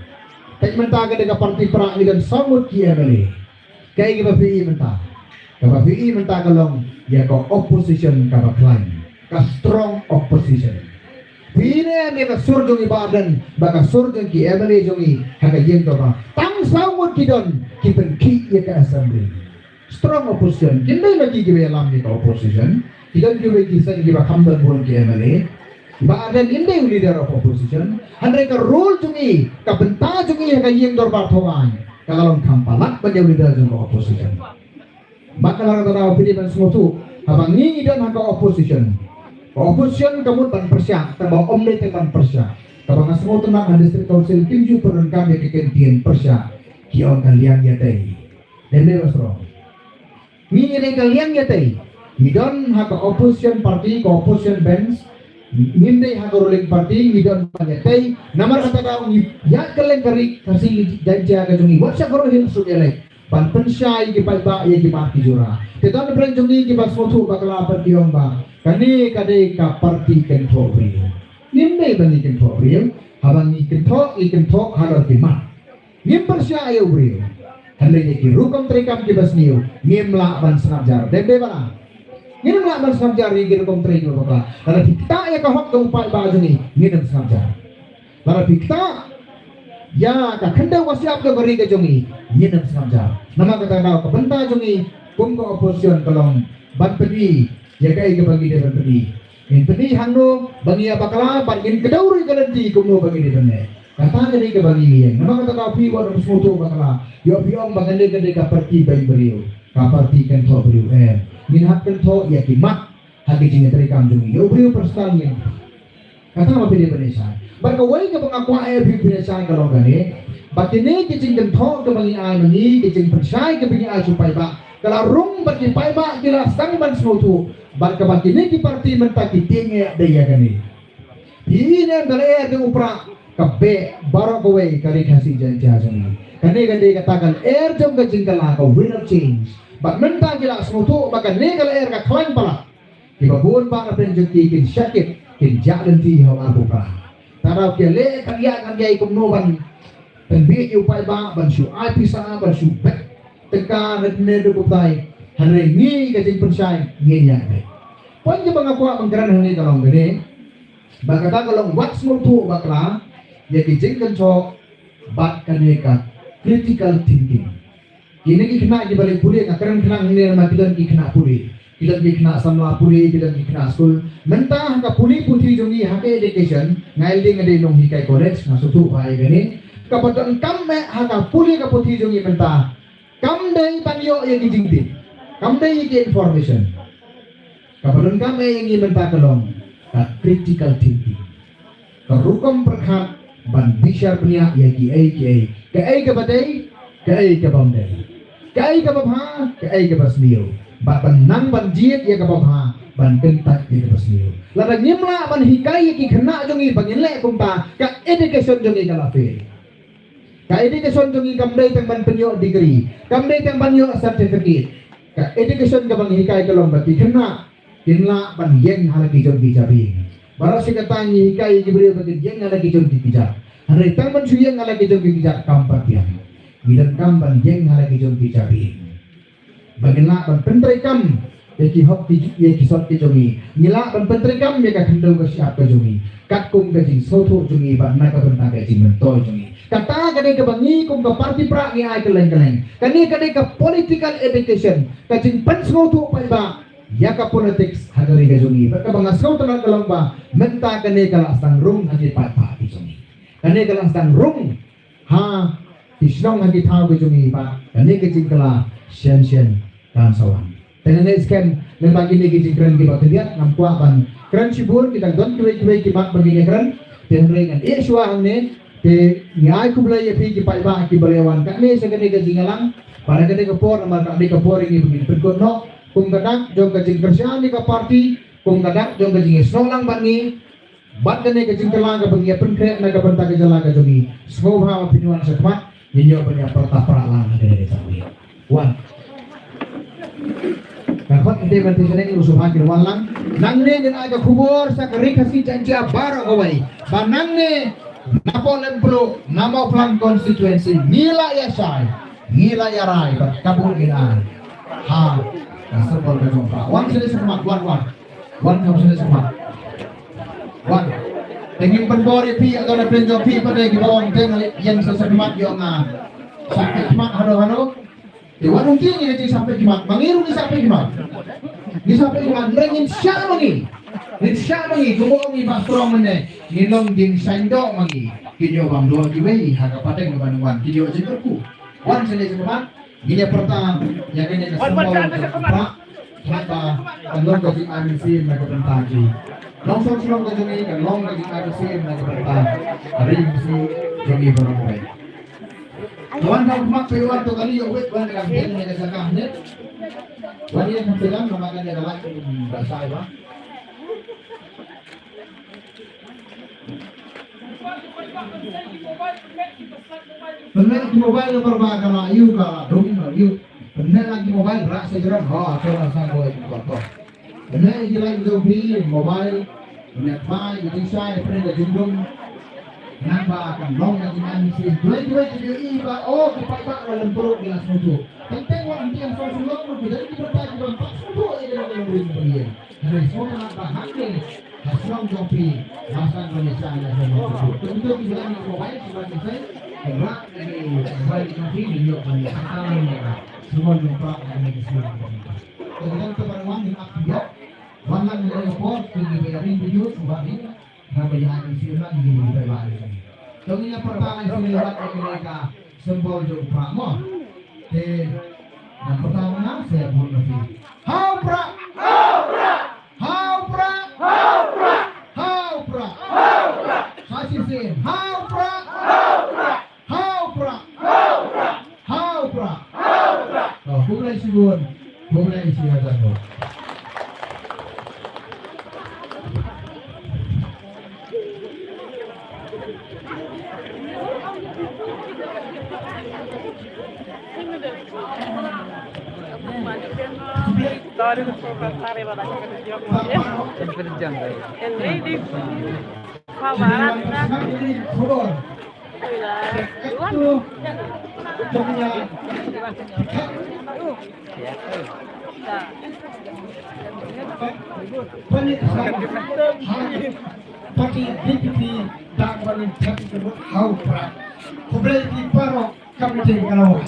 Te mynta ka dei ka party Prah ngi don saw ngut ki M L A. Kaei kaba phi ïohi mynta? Kaba phi ïohi mynta ka long ïa ka opposition kaba khlaiñ, ka strong opposition. Phi ïohi ne em ïa ka sur jong i Bah Ardent bad ka sur jong ki M L A jong i ha ka ïing kaba tang saw ngut ki don, ki pynkhih ïa ka assembly. Strong opposition. Kim dei ma ki kiba ïalam ïa ka opposition. Ki don kiwei ki seng kiba kham don bun ki M L A. Bah Ardent ym dei u leader of opposition. Hynrei ka role jong i, ka bynta jong i ha ka ïing dorbar thawaiñ, ka la long kham palat ban ïa u leader jong ka opposition. Bad ka la ka daw phi dei ban sngewthuh, haba ngi ngi don ha ka opposition, ka opposition ka mut ban pyrshah, tang ba ym dei tang ban pyrshah. Kaba nga sngewtynnat ha District Council kim ju pyndonkam ïa ka kyntien pyrshah, ki ong ka liang ïatei. Dei ne ba strong. Ngi ngi dei ka liang ïatei. Ngi don ha ka opposition party, ka opposition bench. Ngim dei ha ka ruling party, ngi don ban ïatei. Namar kata ka ngi ïaid kylleng ka ri Khasi Jaiñtia ka jong ngi, wat sha Garo Hills ruh ïaleit, ban pynshai ïa ki paidbah ïa ki mat ki jura. Te don hapdeng jong ngi kiba sngewthuh bakla pat ki ong ba kane ka dei ka party kynthoh briew. Ngim dei ba ngi kynthoh briew. Haba ngi kynthoh, ngi kynthoh halor ki mat. Ngim pyrshah ïa u briew. Hynrei ïa ki rukom treikam kiba sniew ngim lah ban sngap jar. Dei ym dei ba la? Ngin ym lah ban sngap jar ïa ki rukom trei kiba bakla. Lada phi ktah ïa ka hok jong u paidbah jong ngi, ngin ym sngap jar. Lada phi ktah ïa ka khyndew ka shyiap jong ka ri ka jong ngi, ngin ym sngap jar. Namar kata ka daw ka bynta jong ngi kum ka opposition ka long ban pyni ïa kaei kaba ngi dei ban pyni. Ngin pyni hangno ba ngi ïa bakla bad ngin kdew ruh ïa ka lynti kumno ba ngi dei ban leh. Kata ka dei kaba ngi ïeng. Namar kata ka phi wat ym sngewthuh bakla. Ïoh phi ong ba kane ka dei ka parti beiñ briew, ka parti kynthoh briew, em. Ngin hap kynthoh ïa ki mat ha ki jingïatreikam jong ngi. Ïa u briew personal ngin. Kata ma phi dei ban ïa shai. Bad kawei kaba nga kwah ïa phi phin ïa shai ka long kane, ba kine ki jingkynthoh kaba ngi ai ma ngi, ki jingpynshai kaba ngi ai sha u paidbah, ka la rung bad ki paidbah ki la sdang ban sngewthuh. Bad kaba kine ki parti mynta ki tieng eh dei ïa kane. Phi i ne em da lyer jong u prah ka beh baroh kawei ka Ri Khasi Jaiñtia jong ngi. Kane ka dei kata ka lyer jong ka jingkylla, ka wind of change. Bad mynta ki la sngewthuh ba kane ka lyer ka khlaiñ palat. Kiba bun bah na pdeng jong ki kin shakit, kin jah lynti ha u arphew phra. Tang daw ki leh khyndiat khyndiat kumno ban pynbiej ïa u paidbah, ban shu ai pisa, ban shu bet tyngka ne ne da kumtai. Hynrei ngi ka jingpynshai ngin ïa beh. Point kaba nga kwah ban kren hangne ka long kane. Ba kata ka long wat sngewthuh bakla ïa ki jingkynthoh bad kane ka critical thinking. Kine ki khynnah kiba leit pule, nga kren khynnah hangne namar ki don ki khynnah pule, ki don ki khynnah samla pule, ki don ki khynnah skul. Mynta ha ka pule puthi jong ngi ha ka education, nga ïa lade nga dei nonghikai college, nga sngewthuh bha ïa kane. Kaba donkam eh ha ka pule ka puthi jong ngi mynta, kam dei ban ïoh ïa ki jingtip, kam dei ïa ki information. Kaba donkam eh ïa ngi mynta ka long ka critical thinking. Ka rukom pyrkhat ban bishar bniah ïa kiei kiei, kaei kaba dei, kaei kaba ym dei, kaei kaba bha, kaei kaba sniew, bad ban nang ban jied ïa kaba bha, ban kyntait ïa kaba sniew. Lada ngim lah ban hikai ïa ki khynnah jong ngi ba ngin leh kumta, ka education jong ngi ka la fail. Ka education jong ngi kam dei tang ban pynïoh degree, kam dei tang ban ïoh certificate. Ka education kaba ngi hikai ka long ba ki khynnah kin lah ban ïeng ha la ki jong ki jabieng. Baroh shi katta ngi hikai ïa ki briew ba kin ïeng ha la ki jong ki kjat. Hynrei tang ban shu ïeng ha la ki jong ki kjat kam pat biang. Ngi donkam ban ïeng ha la ki jong ki jabieng. Ba ngin lah ban pyntreikam ïa ki hok ki, ïa ki sot ki jong ngi. Ngi lah ban pyntreikam ïa ka khyndew ka shyiap ka jong ngi, katkum ka jingsngewthuh jong ngi bad na ka bynta ka jingmyntoi jong ngi. Kata ka dei kaba ngi kum ka parti prah ngi ai kylleng kylleng. Kane ka dei ka political education, ka jingpynsngewthuh paidbah ïa ka politics ha ka ri ka jong ngi. Bad kaba nga sngewtynnat ka long ba mynta kane ka la sdang rung ha ki paidbah ki jong ngi. Kane ka la sdang rung ha ki shnong ha ki thaw ki jong ngi bad kane ka jingkylla shen shen kan sa wan. Te hangne skhem lyngba kine ki jingkren kiba khyndiat, ngam kwah ban kren shibun, ki dang don kiwei kiwei ki mat ba ngin ïa kren. Te hynrei ngan ïeh shuwa hangne. Te ngi ai khublei ïa phi ki paidbah kiba la wan katne sha kane ka jingïalang. Bad ha kane ka por namar ka dei ka por ïa ngi ba ngin pynkut noh kum ka dak jong ka jingkyrshan ïa ka party, kum ka dak jong ka jingïasnoh lang bad ngi. Bad kane ka jingkylla kaba ngi ïa pynkhreh na ka bynta ka jylla ka jong ngi. Sngewbha ba phin wan shakhmat, ngin ïoh ban ïa pyrta pra lang ha kane ka jingmih. Wan. Ka khot ngi te ban te shaneng ruh sngewbha kin wan lang. Nangne ngin ai ka khubor sha ka Ri Khasi Jaiñtia baroh kawei ba nangne na Pok Lympluh, na Mawphlang constituency, ngi la ïa shai, ngi la ïa rai bad ka vote ngin ai ha ka symbol ka jong ka. Wan sha shakhmat, wan, wan. Wan kham sha shakhmat. Wan. Te ngin pynbor ïa phi, ïa ka na pynjop phi pat ïa kiba ong te nga ïeng sha shakhmat ïa nga. Shakhmat hano hano. Te wan ong ki ngi te shakhmat. Ma ngi ruh ngi shakhmat. Ngi shakhmat. Ngi ngin shah ma ngi. Ngin shah ma ngi. Kumba ong i Bah Strong mynne. Ngin long ding shaiñ doh ma ngi. Ki ïoh bam doh kiwei ha ka pateng ban wan. Ki ïoh jingkyrkhu. Wan sha shakhmat. Ngin ïa pyrta ïa kane ka symbol ka prah. Khnang ba kan long ka jingai mynsiem na ka bynta ki nongshong shnong ka jong ngi, kan long ka jingai mynsiem na ka bynta ka ri Khasi jong ngi baroh kawei. Ka wan ka khmat phi wan to kali ïoh wit wan ka wan ïa ka jaka ne. Wan ïa ka jaka namar kane ka lait ka shai ba. Pynlait ki mobile number ba ka la ïoh ka la dum la ïoh. Pynlait la ki mobile rak sa jrong ha ka la sa ko ko ko. Pynlait ki lait jong phi mobile. Pynlait ba ki jingshai pynlait ka jingdum. Nang ba kan long ka jingai mynsiem. Dwai dwai ki ïohi ba o ki paidbah la lem pyrut ki la sngewthuh. Teng teng wan ki ang song song long ki dan ki paidbah ki ban pat sngewthuh ïa ka long long ring pynlait. Sngewtynnat ba hangne ha shnong jong phi, ba san ba ïa shah ïa shnong jong phi. Te uto ki jong ngi ko bai, shu bai ki sei, ki rak ki bai jong phi, ki ïoh ban ïa kata ïa shnong jong phi, ïa ki shnong jong phi. Te uto ki ban wan, ngi ap ïa, wan lang ïa ko, ki bai ring video, shu bai ring. Nga ba ïa ni shu na ni ni ba ïa ni. To ngi ïa pyrta ngi shu lewat ngi ka symbol jong u prah mo. Te na pyrta nga se bun na phi. Ha u prah! Ha u prah! Ha u prah! Ha u prah! Ha u prah! Ha u prah! Ha shisien. Ha u prah! Ha u prah! Ha u prah! Ha u prah! Ha u prah! Oh, khublei shibun. Khublei shihajar mo. Party D P P da ban thep ka mut ha u prah. Khublei ki paralok. Committee ka long.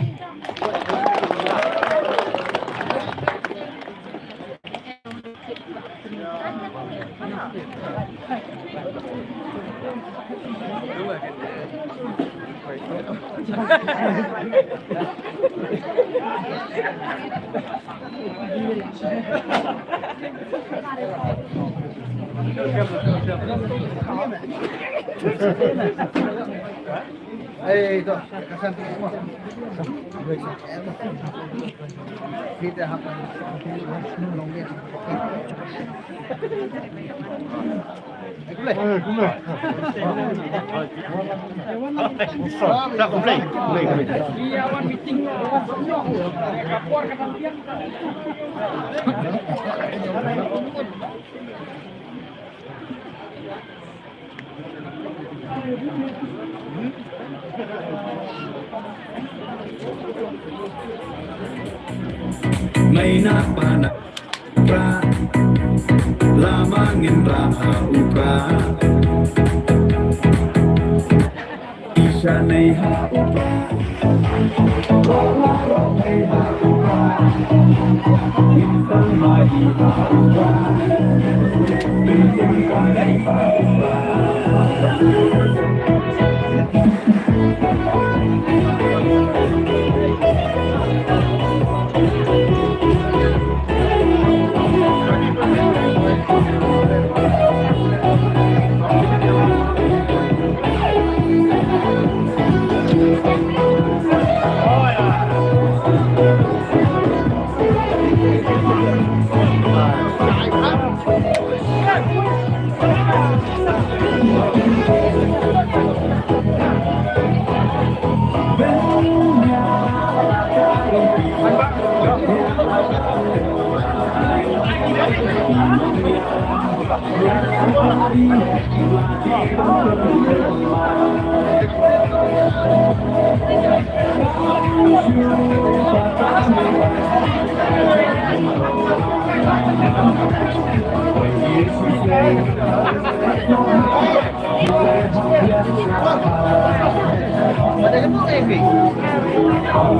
Maina pana pra lama ngin ra ha u pra. Isha nei ha u pra.